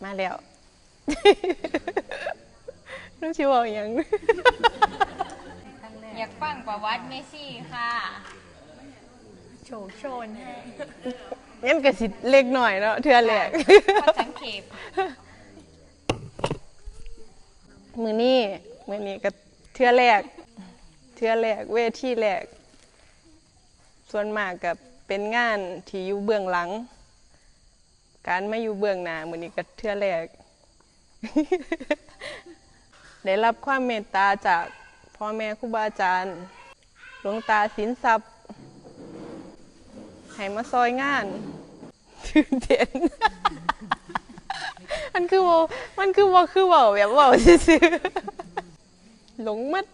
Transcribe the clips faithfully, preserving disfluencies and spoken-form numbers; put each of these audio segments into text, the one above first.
มาแล้ว นึกสิเว้าหยัง อยากฟังประวัติเมซี่ค่ะ โชว์โชนให้ งั้นก็สิเล็กหน่อยเนาะ เทื่อแรก ขอสังเขป มื้อนี้มื้อนี้ก็เทื่อแรก เทื่อแรก เวทีแรก ส่วนมากก็เป็นงานที่อยู่เบื้องหลัง การมาอยู่เบื้องหน้ามื้อนี้ก็เทื่อแรก ได้รับความเมตตาจากพ่อแม่ครูบาอาจารย์ หลวงตาสินทรัพย์ ให้มาซอยงาน ตื่นเต้น มันคือบ่มันคือบ่คือเว้าแบบเว้าซื่อๆ หลงมัด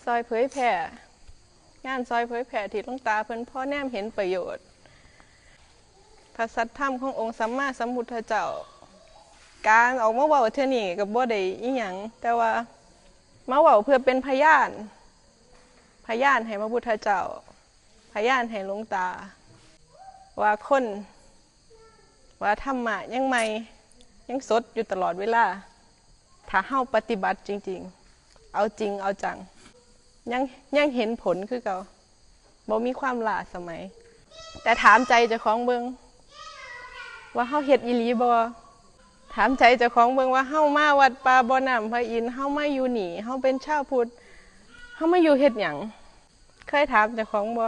ซอยเผยแพร่ งานซอยเผยแพร่ที่หลวงตาเพิ่นพอแนมเห็นประโยชน์ พระสัทธรรมขององค์สัมมาสัมพุทธเจ้า การออกมาเว้าเทื่อนี้ก็บ่ได้อีหยัง แต่ว่ามาเว้าเพื่อเป็นพยาน พยานให้พระพุทธเจ้า พยานให้หลวงตา ว่าคน ว่าธรรมะยังใหม่ ยังสดอยู่ตลอดเวลา ถ้าเฮาปฏิบัติจริงๆ เอาจริงเอาจัง ยังยังเห็นผลคือเก่า บ่มีความล้าสมัย แต่ถามใจเจ้าของเบิ่ง ว่าเฮาเฮ็ดอีหลีบ่ ถามใจเจ้าของเบิ่งว่าเฮามาวัดป่าบ่อน้ำพระอินทร์ เฮามาอยู่นี่ เฮาเป็นชาวพุทธ เฮามาอยู่เฮ็ดหยัง เคยถามเจ้าของบ่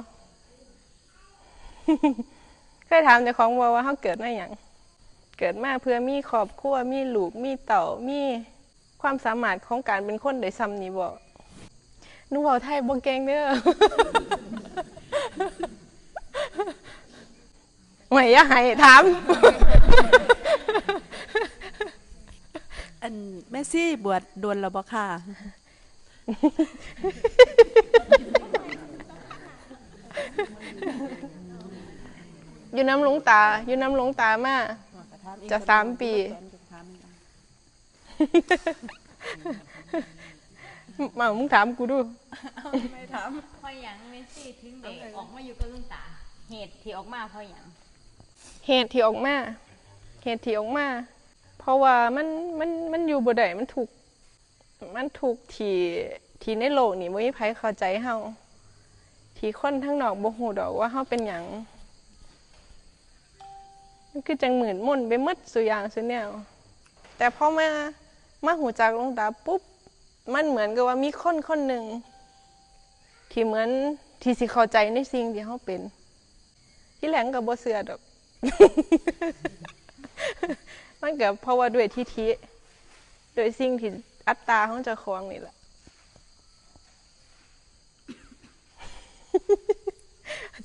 เคยถามเจ้าของบ่ว่าเฮาเกิดมาหยัง เกิดมาเพื่อมีครอบครัว มีลูก มีเต้า มีความสามารถของการเป็นคนได้ส่ำนี้บ่ หนูเว้าไทยบ่เก่งเด้อ ไม่อย่าให้ถาม อันเมซี่บวชโดนแล้วบ่ค่ะ อยู่นำหลวงตา อยู่นำหลวงตามา จะสามปี มามึงถามกูดู ไม่ถาม เพราะหยังเมซี่ถึงได้ออกมาอยู่กับหลวงตา เหตุที่ออกมาเพราะหยัง เหตุที่ออกมา เหตุที่ออกมา เพราะว่ามันมันมันอยู่บ่ได้ มันทุกข์ มันทุกข์ที่ที่ในโลกนี้บ่มีไผเข้าใจเฮา ที่คนทางนอกบ่ฮู้ดอกว่าเฮาเป็นหยัง มันคือจั่งมืดมนไปหมดซุอย่างซุแนว แต่พอมามาฮู้จักหลวงตาปุ๊บ มันเหมือนกับว่ามีคนคนหนึ่ง ที่เหมือนที่สิเข้าใจในสิ่งที่เฮาเป็น ทีแรกก็บ่เชื่อดอก มันก็เพราะว่าด้วยทิฐิ ด้วยสิ่งที่อัตตาของเจ้าของนี่แหละ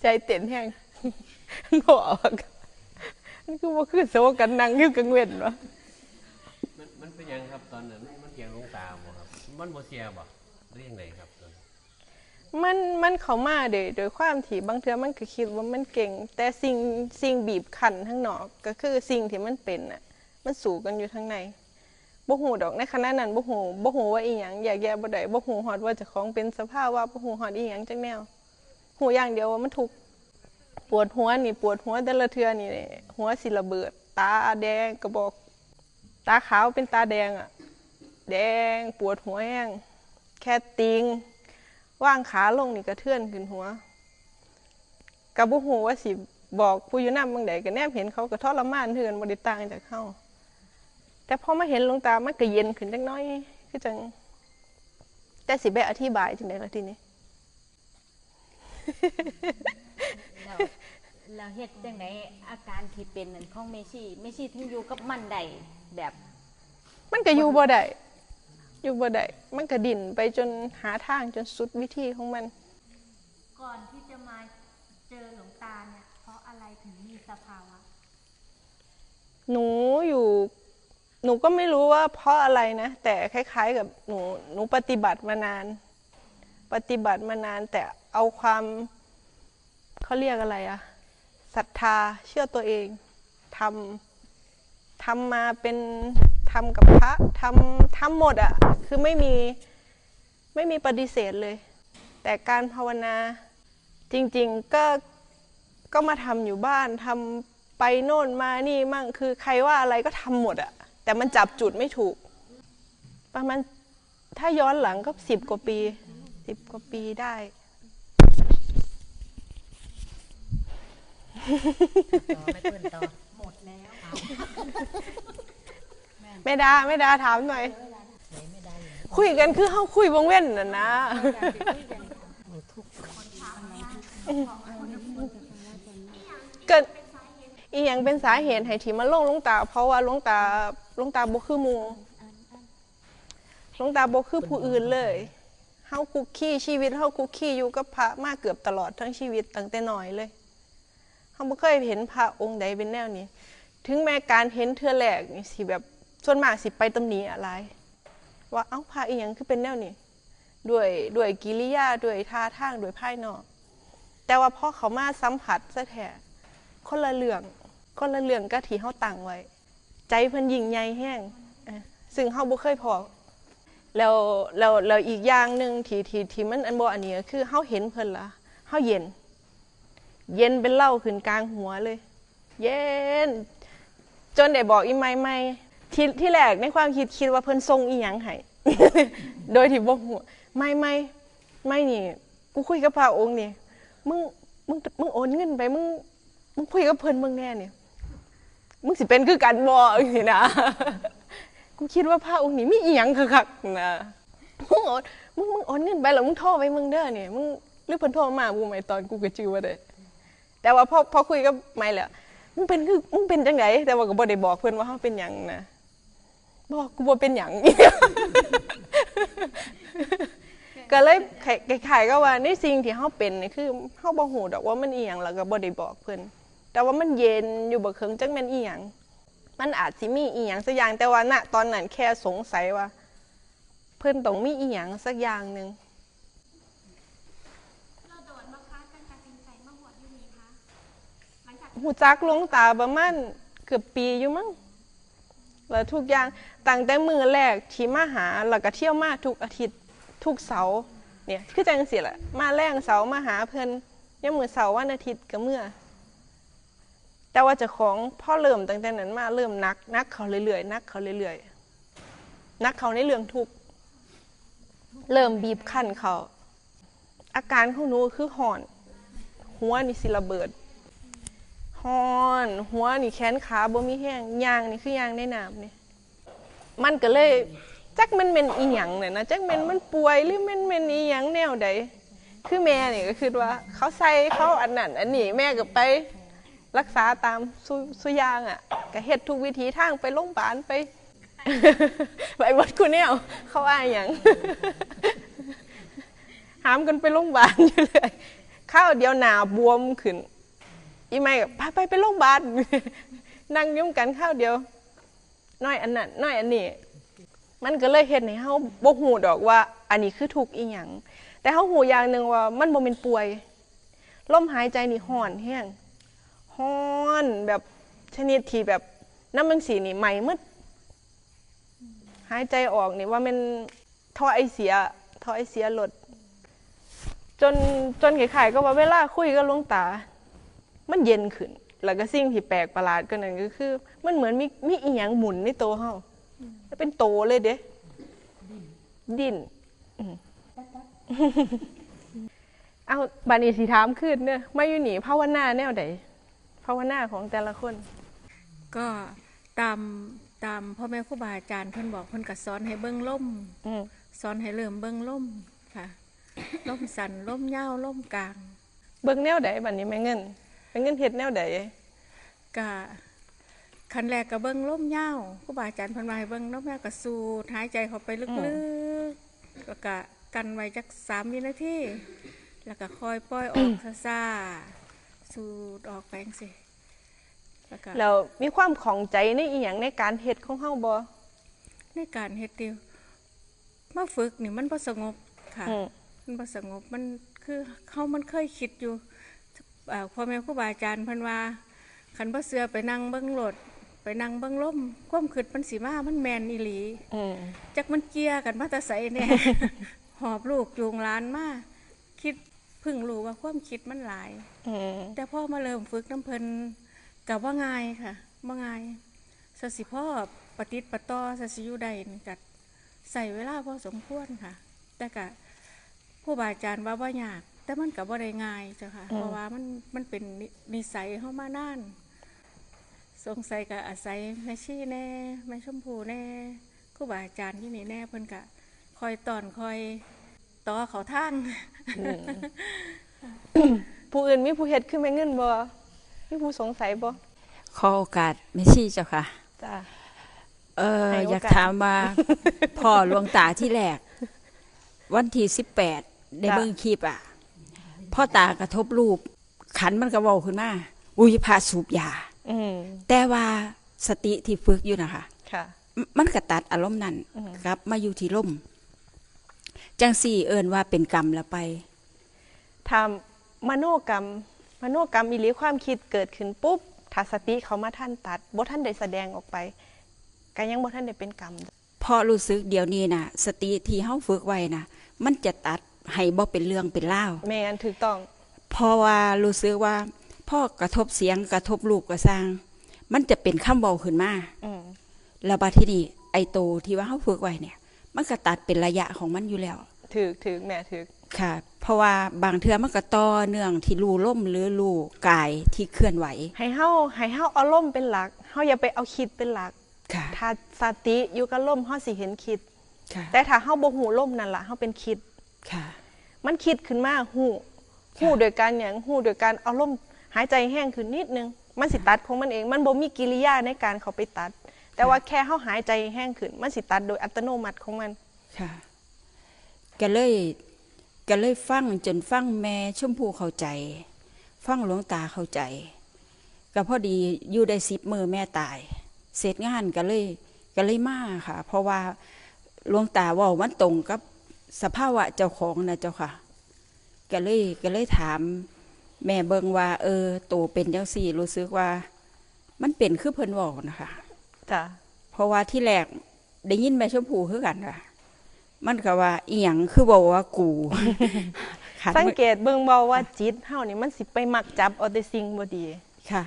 ใจเต้นแฮง บ่ออก มันคือบ่คือโซกันนั่งอยู่กลางเว้นวะ มันมันเป็นหยังครับตอนนั้นมันมันเถียงหลวงตาบ่ครับ มันบ่เชื่อบ่หรือยังไงครับตอนนั้น มันมันเข้ามาโดยโดยความที่บางเทื่อมันก็คิดว่ามันเก่ง แต่สิ่งสิ่งบีบคั้นข้างนอกก็คือสิ่งที่มันเป็นน่ะ มันสู้กันอยู่ข้างใน บ่ฮู้ดอกในขณะนั้นบ่ฮู้บ่ฮู้ว่าอีหยังแยกแยะบ่ได้ บ่ฮู้ฮอดว่าเจ้าของเป็นสภาวะ บ่ฮู้ฮอดอีหยังจักแนว ฮู้อย่างเดียวว่ามันทุกข์ ปวดหัวนี่ปวดหัวแต่ละเทื่อนี่หัวสิระเบิด ตาแดงกระบอก ตาขาวเป็นตาแดงอะ แดงปวดหัวแฮง แค่ติงวางขาลงนี่กระเทือนขึ้นหัว ก็บ่ฮู้ว่าสิบอกผู้อยู่นำจั่งใด ก็แนมเห็นเขาก็ทรมานคือกัน บ่ได้ต่างจากเฮา แต่พอมาเห็นหลวงตามันก็เย็นขึ้นจักหน่อย คือจั่ง แต่สิไปอธิบายจั่งใดล่ะทีนี้ แล้วแล้วเฮ็ดจั่งใดอาการที่เป็นนั่นของเมซี่ เมซี่ถึงอยู่กับมันได้แบบ มันก็อยู่บ่ได้ อยู่บ่ได้ มันก็ดิ้นไปจนหาทางจนสุดวิธีของมัน ก่อนที่จะมาเจอหลวงตาเนี่ย เพราะอะไรถึงมีสภาวะ หนูอยู่ หนูก็ไม่รู้ว่าเพราะอะไรนะ แต่คล้ายๆกับหนู หนูปฏิบัติมานาน ปฏิบัติมานาน แต่เอาความ เขาเรียกอะไรอะ ศรัทธา เชื่อตัวเอง ทำ ทำมาเป็น ทำกับพระ ทำ ทำหมดอะ คือไม่มี ไม่มีปฏิเสธเลย แต่การภาวนา จริงๆ ก็ ก็มาทำอยู่บ้าน ท ไปโน่นมานี่มั่ง คือใครว่าอะไรก็ทำหมดอะ แต่มันจับจุดไม่ถูก ประมาณ ถ้าย้อนหลังก็สิบกว่าปี สิบกว่าปีได้ ต่อไปเปิดต่อ หมดแล้ว แม่ดา แม่ดาถามหน่อย ไหนไม่ได้เลย คุยกันคือเฮาคุยวงเว้นน่ะนะ มันทุกข์ เกิดอีหยังเป็นสาเหตุให้ที่มาลงหลวงตา เพราะว่าหลวงตาหลวงตาบ่คือหมู่หลวงตาบ่คือผู้อื่นเลย เฮาคุกคีชีวิตเฮาคุกคีอยู่กับพระมาเกือบตลอดทั้งชีวิตตั้งแต่น้อยเลย เฮาบ่เคยเห็นพระองค์ใดเป็นแนวนี้ ถึงแม้การเห็นเทื่อแรกนี่สิแบบ ส่วนมากสิไปตำหนิอะไร ว่าเอ้าพระอีหยังคือเป็นแนวนี้ ด้วยด้วยกิริยาด้วยท่าทางด้วยภายนอก แต่ว่าพอเขามาสัมผัสซะแท้ คนละเรื่อง คนละเรื่องกับที่เฮาตั้งไว้ ใจเพิ่นยิ่งใหญ่แฮง เออ ซึ่งเฮาบ่เคยพ้อ แล้วแล้วแล้วอีกอย่างหนึ่งที่ที่ที่มันอันบ่อันนี้ก็คือเฮาเห็นเพิ่นละ เฮาเย็น เย็นเป็นเหล้าขึ้นกลางหัวเลย เย็น จนได้บอกอีไม้ไม้ ที่ที่แรกในความคิดคิดว่าเพิ่นส่งอีหยังให้ โดยที่บ่ฮู้ ไม้ไม้ ไม้นี่ กูคุยกับพระองค์นี่ มึงมึงมึงโอนเงินไป มึงมึงคุยกับเพิ่นเบิ่งแน่นี่ มึงสิเป็นคือกันบ่จังซี่นะ กูคิดว่าพระองค์นี่มีอีหยังคักๆนะ มึงโอนมึงมึงโอนเงินไปแล้วมึงโทรไปมึงเด้อนี่ มึง หรือเพิ่นโทรมาบ่ ไม้ตอน กูก็จื่อบ่ได้ แต่ว่าพอพอคุยกับไม้แล้ว มึงเป็นคือมึงเป็นจังได แต่ว่าก็บ่ได้บอกเพิ่นว่าเฮาเป็นหยังนะ บอกกูบ่เป็นหยัง ก็เลยคล้ายๆกับว่าในสิ่งที่เฮาเป็นนี่คือเฮาบ่ฮู้ดอกว่ามันอีหยัง แล้วก็บ่ได้บอกเพิ่น แต่ว่ามันเย็นอยู่บักเคิงจักแม่นอีหยัง มันอาจสิมีอีหยังสักอย่าง แต่ว่าณตอนนั้นแค่สงสัยว่า เพิ่นต้องมีอีหยังสักอย่างหนึ่ง เราโดนมาคะการตัดสินใจมาบวชอยู่นี่คะหลังจาก ฮู้จักหลวงตาประมาณเกือบปีอยู่มั้ง แล้วทุกอย่างตั้งแต่มื้อแรกที่มาหา แล้วก็เที่ยวมาทุกอาทิตย์ทุกเสาร์เนี่ย คือจังซี่แหละ มาแลงเสาร์มาหาเพิ่น ยามมื้อเสาร์วันอาทิตย์ก็เมือ แต่ว่าเจ้าของพอเริ่มตั้งแต่นั้นมาเริ่มหนักหนักเข้าเรื่อยๆหนักเข้าเรื่อยๆหนักเข้าในเรื่องทุกข์ เริ่มบีบคั้นเข้า อาการของหนูคือฮ้อน หัวนี่สิระเบิด ฮ้อน หัวนี่แขนขาบ่มีแฮง ย่างนี่คือย่างในน้ำนี่ มันก็เลยจักมันแม่นอีหยังเนี่ยนะ จักแม่นมันป่วยหรือมันแม่นอีหยังแนวใด คือแม่นี่ก็คิดว่าเขาใส่เขาอันนั้นอันนี้ แม่ก็ไปรักษาตามซุซุอย่างอะ ก็เฮ็ดทุกวิถีทาง ไปโรงพยาบาลไป ไปเบิดคู่แนว เขาว่าหยัง หามกันไปโรงพยาบาลอยู่เลย คราวเดียวหน้าบวมขึ้น อีไม้ก็ไปไปไปโรงพยาบาล นั่งอยู่นำกันคราวเดียว น้อยอันนั้นน้อยอันนี้ มันก็เลยเฮ็ดให้เฮาบ่ฮู้ดอกว่าอันนี้คือทุกข์อีหยัง แต่เฮาฮู้อย่างหนึ่งว่ามันบ่แม่นป่วย ลมหายใจนี่ฮ้อนแฮง ฮ้อนแบบชนิดที่แบบนำจั่งซี้นี่ไหม้หมด หายใจออกนี่ว่าแม่นท่อไอเสีย ท่อไอเสียรถ จน จนคล้ายๆกับว่าเวลาคุยกับหลวงตา มันเย็นขึ้น แล้วก็สิ่งที่แปลกประหลาดกว่านั้นก็คือ มันเหมือนมี มีอีหยังหมุนในโตเฮา เป็นโตเลยเด้ ดิ้น อืม เอา บัดนี้สิถามคืนเด้อ มาอยู่นี่ภาวนาแนวใด ภาวนาของแต่ละคน ก็ตาม ตามพ่อแม่ครูบาอาจารย์เพิ่นบอก เพิ่นก็สอนให้เบิ่งลม อืม สอนให้เริ่มเบิ่งลมค่ะ ลมสั้น ลมยาว ลมกลาง เบิ่งแนวใดบัดนี้แม่เงิน แม่เงินเฮ็ดแนวใด ก็ขั้นแรกก็เบิ่งลมยาว ครูบาอาจารย์เพิ่นว่าให้เบิ่งลมยาว ก็สูดหายใจเข้าไปลึกๆ แล้วก็กั้นไว้จักสามวินาที แล้วก็ค่อยปล่อยออกช้าๆ สูดออกไปจั่งซี้ แล้วก็ แล้วมีความข้องใจในอีหยังในการเฮ็ดของเฮาบ่ ในการเฮ็ดติ มาฝึกนี่มันบ่สงบค่ะ อืม มันบ่สงบ มันคือเฮามันเคยคิดอยู่ อ่า พ่อแม่ครูบาอาจารย์เพิ่นว่า คันบ่เชื่อไปนั่งเบิ่งโลด ไปนั่งเบิ่งลม ความคิดมันสิมา มันแม่นอีหลี อืม จักมันเกี่ยกันมาแต่ไสแน่ หอบลูกจูงหลานมา คิด เพิ่งรู้ว่าความคิดมันหลาย อืม แต่พอมาเริ่มฝึกนำเพิ่น ก็บ่ง่ายค่ะ บ่ง่าย สะสิพอประติดประต่อ สะสิอยู่ได้นี่ก็ใช้เวลาพอสมควรค่ะ แต่ก็ครูบาอาจารย์ว่าบ่ยาก แต่มันก็บ่ได้ง่ายเจ้าค่ะ อืม เพราะว่ามัน มันเป็นนิ นิสัยเฮามานาน สงสัยก็อาศัยแม่ชีแหน่ แม่ชมพูแหน่ ครูบาอาจารย์อยู่นี่แหน่ เพิ่นก็คอยต้อนคอยต่อเข้าทาง อืม ผู้อื่นมีผู้เฮ็ดคือแม่เงินบ่ มีผู้สงสัยบ่ ขอโอกาสแม่ชีเจ้าค่ะ จ้ะ เอ่อ ให้โอกาส อยากถามว่า พ้อหลวงตาที่แรก วันที่สิบแปด ได้ จ้ะ เบิ่งคลิปอะ พ้อตากระทบรูป ขันมันก็เว้าขึ้นมา อุ้ย พระสูบยา อืม แต่ว่าสติที่ฝึกอยู่นะคะ ค่ะ ม- มันก็ตัดอารมณ์นั้น อืม กลับมาอยู่ที่ลม จั่งซี้เอิ้นว่าเป็นกรรมแล้วไป ถ้ามโนกรรม มโนกรรมอีหลี ความคิดเกิดขึ้นปุ๊บ ถ้าสติเข้ามาทันตัด บ่ทันได้แสดงออกไป ก็ยังบ่ทันได้เป็นกรรม เพราะรู้สึกเดี๋ยวนี้น่ะ สติที่เฮาฝึกไว้น่ะ มันจะตัดให้บ่เป็นเรื่องเป็นราว แม่น ถูกต้อง เพราะว่ารู้สึกว่า พอกระทบเสียง กระทบรูปก็ซ่าง มันจะเป็นคำเว้าขึ้นมา อืม แล้วบัดทีนี้ ไอ้โตที่ว่าเฮาฝึกไว้เนี่ย มันก็ตัดเป็นระยะของมันอยู่แล้ว ถูก ถูก แม่ ถูก ค่ะ เพราะว่าบางเทื่อมันก็ต่อเนื่องที่รู้ลมหรือรู้กายที่เคลื่อนไหว ให้เฮา ให้เฮาเอาลมเป็นหลัก เฮาอย่าไปเอาคิดเป็นหลัก ค่ะ ถ้าสติอยู่กับลม เฮาสิเห็นคิด ค่ะ แต่ถ้าเฮาบ่ฮู้ลมนั่นล่ะ เฮาเป็นคิด ค่ะ มันคิดขึ้นมา ฮู้ ค่ะ ฮู้โดยการหยัง ฮู้โดยการเอาลมหายใจแฮงขึ้นนิดนึง มันสิตัดของมันเอง มันบ่มีกิริยาในการเข้าไปตัด แต่ว่า ค่ะ แค่เฮาหายใจแฮงขึ้น มันสิตัดโดยอัตโนมัติของมัน ค่ะ ก็เลย ก็เลยฟังจนฟังแม่ชมพูเข้าใจ ฟังหลวงตาเข้าใจ ก็พอดีอยู่ได้สิบมื้อแม่ตาย เสร็จงานก็เลย ก็เลยมาค่ะ เพราะว่าหลวงตาเว้ามันตรงกับสภาวะเจ้าของนะเจ้าค่ะ ก็เลย ก็เลยถามแม่เบิ่งว่า เออ โตเป็นจั่งซี้ รู้สึกว่ามันเป็นคือเพิ่นเว้านะคะ จ้ะ เพราะว่าที่แรกได้ยินแม่ชมพูคือกันค่ะ มันก็ว่า อีหยังคือเว้าว่ากู คัน สังเกตเบิ่งบ่ว่าจิตเฮานี่มันสิไปมักจับเอาแต่สิ่งบ่ดี ค่ะ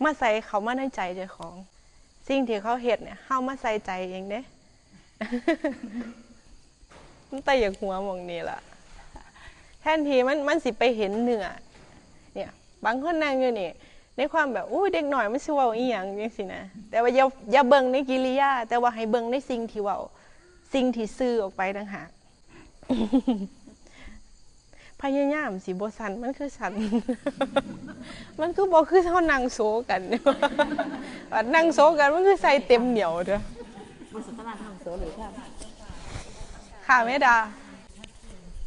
มาใส่เข้ามาในใจเจ้าของ สิ่งที่เขาเฮ็ดเนี่ย เฮามาใส่ใจเองเด้ มันแต่อยากหัวหม่องนี้ล่ะ แทนที่มัน มันสิไปเห็นเนื้อ เนี่ย บางคนนั่งอยู่นี่ ในความแบบ อู้ เด็กน้อยมันสิเว้าอีหยังจั่งซี้นะ แต่ว่าอย่า อย่าเบิ่งในกิริยา แต่ว่าให้เบิ่งในสิ่งที่เว้า สิ่งที่สื่อออกไปต่างหาก พยายามสิบ่สั่น มันคือสั่น มันคือบ่คือเฮานั่งโซกัน นั่งโซกัน มันคือใส่เต็มเหนียวเด้อ บ่สนทนาทางโซเลยค่ะ ค่ะแม่ดา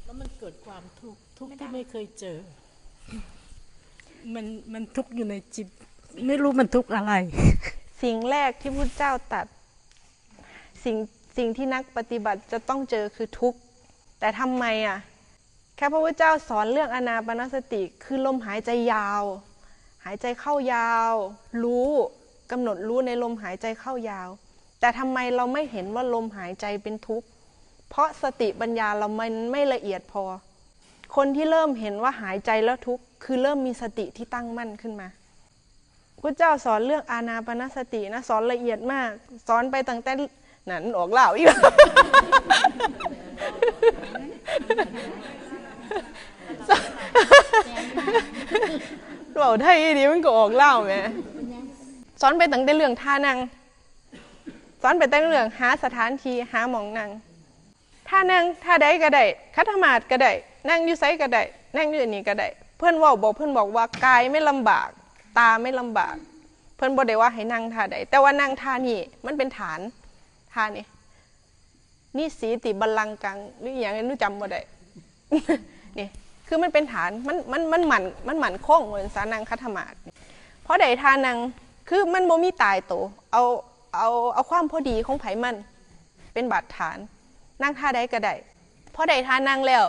แล้วมันเกิดความทุกข์ ทุกข์ที่ไม่เคยเจอ มัน มันทุกข์อยู่ในจิต ไม่รู้มันทุกข์อะไร สิ่งแรกที่พุทธเจ้าตรัส สิ่ง สิ่งที่นักปฏิบัติจะต้องเจอคือทุกข์ แต่ทำไมอ่ะ แค่พระพุทธเจ้าสอนเรื่องอานาปานสติ คือลมหายใจยาว หายใจเข้ายาว รู้ กำหนดรู้ในลมหายใจเข้ายาว แต่ทำไมเราไม่เห็นว่าลมหายใจเป็นทุกข์ เพราะสติปัญญาเรามันไม่ละเอียดพอ คนที่เริ่มเห็นว่าหายใจแล้วทุกข์ คือเริ่มมีสติที่ตั้งมั่นขึ้นมา พุทธเจ้าสอนเรื่องอานาปานสตินะ สอนละเอียดมาก สอนไปตั้งแต่ นั่นออกลาวอีก เว้าไทยอีหลีมันก็ออกลาวแหม สอนไปตั้งแต่เรื่องท่านั่ง สอนไปตั้งแต่เรื่องหาสถานที่ หาหม่องนั่ง ท่านั่งท่าใดก็ได้ ขัดสมาธิก็ได้ นั่งอยู่ไสก็ได้ นั่งอยู่นี่ก็ได้ เพิ่นเว้าบอก เพิ่นบอกว่ากายไม่ลำบาก ตาไม่ลำบาก เพิ่นบ่ได้ว่าให้นั่งท่าใด แต่ว่านั่งท่านี้ มันเป็นฐาน ท่านี้ นิสีติบัลลังกัง หรืออีหยังหนูจำบ่ได้ นี่ คือมันเป็นฐาน มัน มัน มันมั่น มันมั่นคง เหมือนสานังคัดสมาธิ พอได้ท่านั่ง คือมันบ่มีตายตัว เอา เอา เอาความพอดีของไผมัน เป็นบาดฐาน นั่งท่าใดก็ได้ พอได้ท่านั่งแล้ว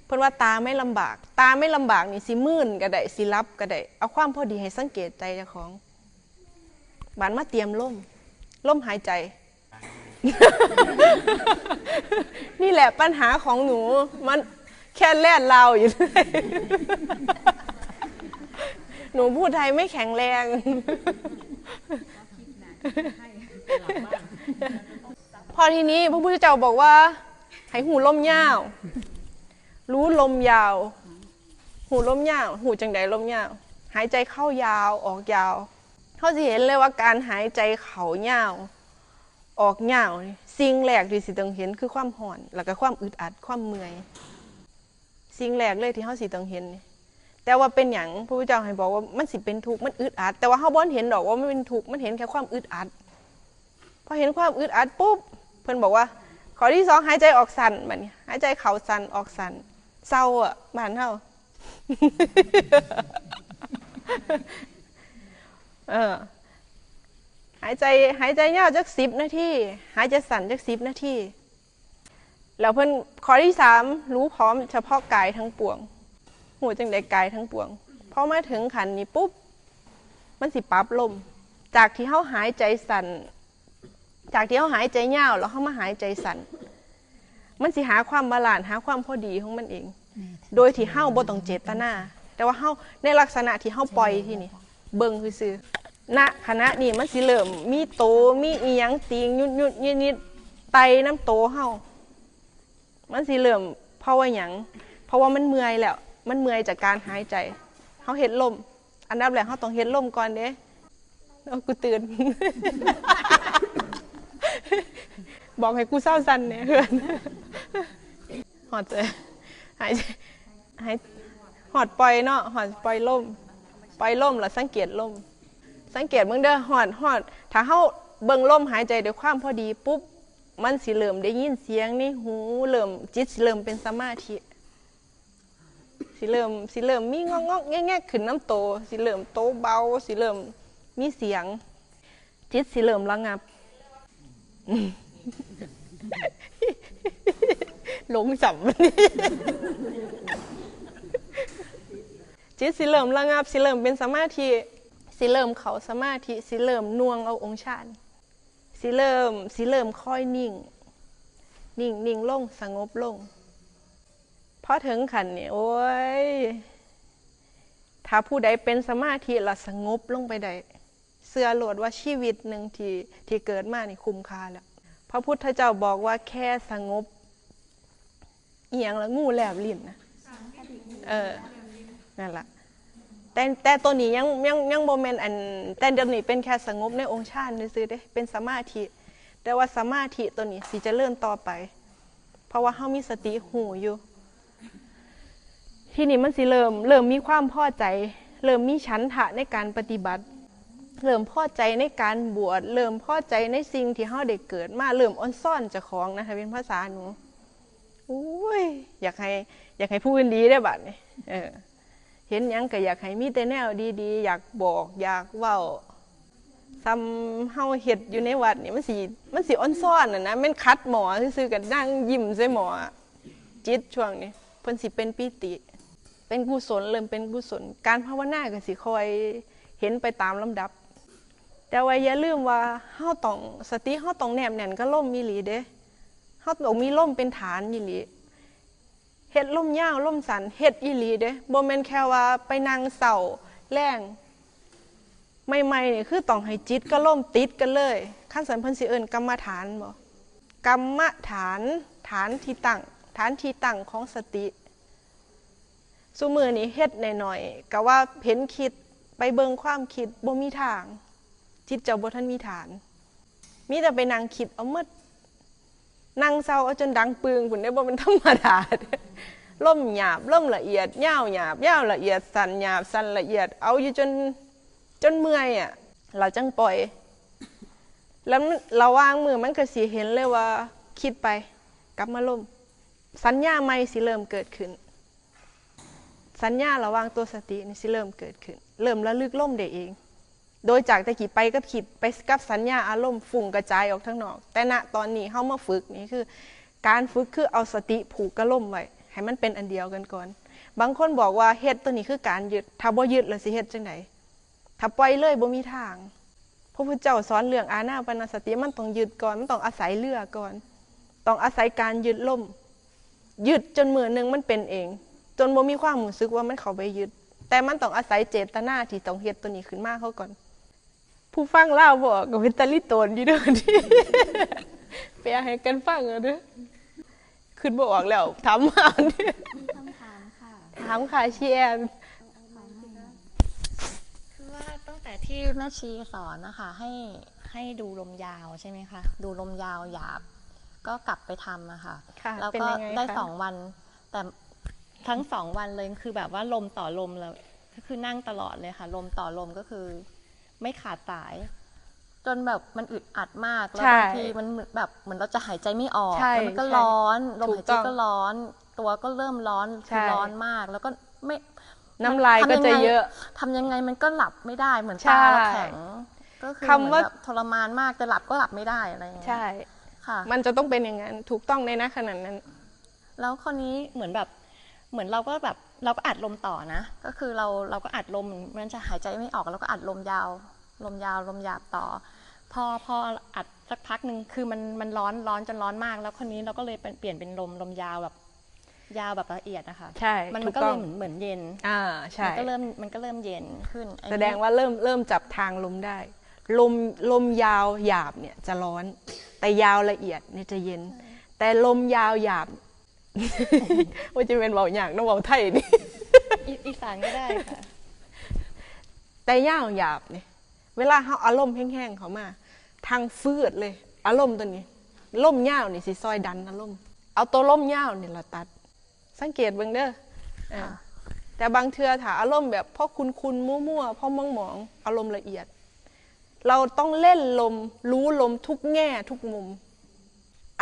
เพิ่นว่าตาไม่ลำบาก ตาไม่ลำบากนี่สิมื่นก็ได้ สิหลับก็ได้ เอาความพอดีให้สังเกตใจเจ้าของ บาดมาเตรียมลม ลมหายใจ นี่แหละปัญหาของหนู มันแค่แล่นลาวอยู่ หนูพูดไทยไม่แข็งแรง พอทีนี้พระพุทธเจ้าบอกว่า ให้หูลมยาว รู้ลมยาว หูลมยาว หูจังใดลมยาว หายใจเข้ายาวออกยาว เขาสิเห็นเลยว่าการหายใจเข้ายาว ออกยาวนี่สิ่งแรกที่สิต้องเห็นคือความร้อน แล้วก็ความอึดอัด ความเมื่อย สิ่งแรกเลยที่เขาสิต้องเห็นนี่ แต่ว่าเป็นหยังพระพุทธเจ้าให้บอกว่ามันสิเป็นทุกข์ มันอึดอัด แต่ว่าเขาบ่เห็นดอกว่ามันเป็นทุกข์ มันเห็นแค่ความอึดอัด พอเห็นความอึดอัดปุ๊บ เพิ่นบอกว่า ข้อที่สอง หายใจออกสั้น บัดนี้ หายใจเข้าสั้น ออกสั้น เซาอะ บ้านเฮา เออ หายใจ หายใจยาวจักสิบนาที หายใจสั้นจักสิบนาที แล้วเพิ่น ข้อที่สาม รู้พร้อมเฉพาะกายทั้งปวง หูจังใดกายทั้งปวง พอมาถึงขั้นนี้ปุ๊บ มันสิปรับลม จากที่เฮาหายใจสั้น จากที่เฮาหายใจยาว แล้วเฮามาหายใจสั้น มันสิหาความบาลานซ์ หาความพอดีของมันเอง โดยที่เฮาบ่ต้องเจตนา แต่ว่าเฮาในลักษณะที่เฮาปล่อยทีนี้ เบิ่งซื่อๆ ณ ขณะนี้มันสิเริ่มมีโต มีอีหยังติ่งยุดๆ นิดๆ ไต่นำโตเฮา มันสิเริ่ม เพราะว่าหยัง เพราะว่ามันเมื่อยแล้ว มันเมื่อยจากการหายใจ เฮาเฮ็ดลม อันดับแรกเฮาต้องเฮ็ดลมก่อนเด้ โอ้ กูตื่น บอกให้กูเซาสั่นแหน่เพื่อน ฮอดใจ หายใจ หาย ฮอดปล่อยเนาะ ฮอดปล่อยลม ปล่อยลมแล้วสังเกตลม สังเกตเบิ่งเด้อ ฮอด ฮอด ถ้าเฮาเบิ่งลมหายใจด้วยความพอดีปุ๊บ มันสิเริ่มได้ยินเสียงในหู เริ่ม จิตสิเริ่มเป็นสมาธิ สิเริ่ม สิเริ่มมีงอกๆ แงกๆ ขึ้นนำโต สิเริ่มโตเบา สิเริ่มมีเสียง จิตสิเริ่มระงับ หลงสำ จิตสิเริ่มระงับ สิเริ่มเป็นสมาธิ สิเริ่มเข้าสมาธิ สิเริ่มหน่วงเอาองค์ฌาน สิเริ่ม สิเริ่มค่อยนิ่ง นิ่ง นิ่งลง สงบลง พอถึงขั้นนี้ โอ้ย ถ้าผู้ใดเป็นสมาธิแล้วสงบลงไปได้ เชื่อโลดว่าชีวิตหนึ่งที่ ที่เกิดมานี่คุ้มค่าแล้ว พระพุทธเจ้าบอกว่าแค่สงบ อีหยังละ งูแลบลิ้นนะ เออ นั่นล่ะ แต่ แต่ตัวนี้ยัง ยัง ยังบ่แม่นอัน แต่เดี๋ยวนี้เป็นแค่สงบในองค์ฌานซื่อๆเด้ เป็นสมาธิ แต่ว่าสมาธิตัวนี้สิเจริญต่อไป เพราะว่าเฮามีสติฮู้อยู่ ทีนี้มันสิเริ่ม เริ่มมีความพอใจ เริ่มมีฉันทะในการปฏิบัติ เริ่มพอใจในการบวช เริ่มพอใจในสิ่งที่เฮาได้เกิดมา เริ่มอ่อนซ้อนเจ้าของนะ ถ้าเป็นภาษาหนู โอ้ย อยากให้ อยากให้ผู้อื่นดีได้บัดนี้ เออ เห็นหยังก็อยากให้มีแต่แนวดีๆ อยากบอก อยากเว้า ส่ำเฮาเฮ็ดอยู่ในวัดนี่ มันสิ มันสิอ่อนซ้อนน่ะนะ แม่นขัดหม้อซื่อๆ ก็นั่งยิ้มใส่หม้อ จิตช่วงนี้ เพิ่นสิเป็นปีติ เป็นกุศล เริ่มเป็นกุศล การภาวนาก็สิค่อยเห็นไปตามลำดับ แต่ว่าอย่าลืมว่าเฮาต้อง สติเฮาต้องแนบแน่นกับลมอีหลีเด้ เฮาต้องมีลมเป็นฐานอีหลี เฮ็ดลมยาวลมสั้น เฮ็ดอีหลีเด้ บ่แม่นแค่ว่าไปนั่งเซาแลง ใหม่ๆนี่คือต้องให้จิตกับลมติดกันเลย คันซั้นเพิ่นสิเอิ้นกรรมฐานบ่ กรรมฐาน ฐานที่ตั้ง ฐานที่ตั้งของสติ ซุมื้อนี้เฮ็ดหน่อยๆ ก็ว่าเห็นคิด ไปเบิ่งความคิด บ่มีทาง จิตเจ้าบ่ทันมีฐาน มีแต่ไปนั่งคิดเอาหมด นั่งเซาเอาจนดังปึงพุ้นเด้ บ่แม่นธรรมดาเด้ ลมหยาบ ลมละเอียด ยาวหยาบ ยาวละเอียด สั้นหยาบ สั้นละเอียด เอาอยู่จน จนเมื่อยอะ แล้วจั่งปล่อย แล้วมัน ระหว่างมื้อมันก็สิเห็นเลยว่าคิดไป กลับมาลม สัญญาใหม่สิเริ่มเกิดขึ้น สัญญาระหว่างตัวสตินี่สิเริ่มเกิดขึ้น เริ่มระลึกลมได้เอง โดยจากแต่กี้ไปกับคิด ไปกับสัญญาอารมณ์ ฟุ้งกระจายออกทางนอก แต่ณตอนนี้เฮามาฝึกนี่คือ การฝึกคือเอาสติผูกกับลมไว้ ให้มันเป็นอันเดียวกันก่อน บางคนบอกว่าเฮ็ดตัวนี้คือการยึด ถ้าบ่ยึดแล้วสิเฮ็ดจั่งใด ถ้าปล่อยเลยบ่มีทาง พระพุทธเจ้าสอนเรื่องอานาปานสติ มันต้องยึดก่อน มันต้องอาศัยเรือก่อน ต้องอาศัยการยึดลม ยึดจนมื้อหนึ่งมันเป็นเอง จนบ่มีความรู้สึกว่ามันเข้าไปยึด แต่มันต้องอาศัยเจตนาที่ต้องเฮ็ดตัวนี้ขึ้นมาเขาก่อน ผู้ฟังลาวบ่ออกก็เป็นตาลิโตนอยู่เด้อ แปลให้กันฟังเอาเด้อ ขึ้นบ่ออกแล้ว ถามมา คำถามค่ะ ถามค่ะชีแอน คือว่าตั้งแต่ที่แม่ชีสอนนะคะให้ให้ดูลมยาวใช่ไหมคะ ดูลมยาวหยาบ ก็กลับไปทำอะค่ะ ค่ะ แล้ว เป็น ก็ ยังไง ได้ คะ สองวัน แต่ทั้งสองวันเลยคือแบบว่าลมต่อลมเลยก็คือนั่งตลอดเลยค่ะ ลมต่อลมก็คือ ไม่ขาดสาย จนแบบมันอึดอัดมากแล้ว ใช่ บางทีมันเหมือนแบบเหมือนเราจะหายใจไม่ออก ใช่ แล้วมันก็ ใช่ ร้อนลม ถูก หายใจ ต้อง ก็ร้อน ตัวก็เริ่มร้อน ใช่ คือร้อนมาก แล้วก็ไม่ น้ำลายก็จะเยอะ ทำยังไงมันก็หลับไม่ได้เหมือน ใช่ ตาเราแข็ง ก็คือ คำว่า เหมือนแบบทรมานมากจะหลับก็หลับไม่ได้อะไรอย่างเงี้ย ใช่ ค่ะ มันจะต้องเป็นอย่างนั้น ถูกต้องในณขณะนั้น แล้วคราวนี้เหมือนแบบเหมือนเราก็แบบเราก็อัดลมต่อนะ ก็คือเราเราก็อัดลมมันจะหายใจไม่ออกเราก็อัดลมยาว ลมยาวลมหยาบต่อ พอพออัดสักพักหนึ่งคือมันมันร้อนร้อนจนร้อนมาก แล้วคราวนี้เราก็เลยเปลี่ยนเปลี่ยนเป็นลมลมยาวแบบ ยาวแบบละเอียดนะคะ ใช่ มัน ถู มัน ก ก็ ต้ เล อง ยเหมือนเหมือนเย็น อ่าใช่ มันก็เริ่มมันก็เริ่มเย็นขึ้นอันนี้ แสดงว่าเริ่มเริ่มจับทางลมได้ ลมลมยาวหยาบเนี่ยจะร้อน แต่ยาวละเอียดเนี่ยจะเย็น แต่ลมยาวหยาบ ว่าจะเป็นเบาอย่างนะเบาไทยนี่ อีอีสานก็ได้ค่ะ แต่ยาวหยาบเนี่ย เวลาเขาอารมณ์แห้งๆเขามา ทางฟืดเลย อารมณ์ตัวนี้ ลมยาวนี่สิซอยดันอารมณ์ เอาตัวลมยาวนี่ละตัด สังเกตเบิ่งเด้ออ่า ค่ะ แต่บางเทื่อถ้าอารมณ์แบบพอคุณคุณมั่วๆพอมองมองๆอารมณ์ละเอียด เราต้องเล่นลม รู้ลมทุกแง่ทุกมุม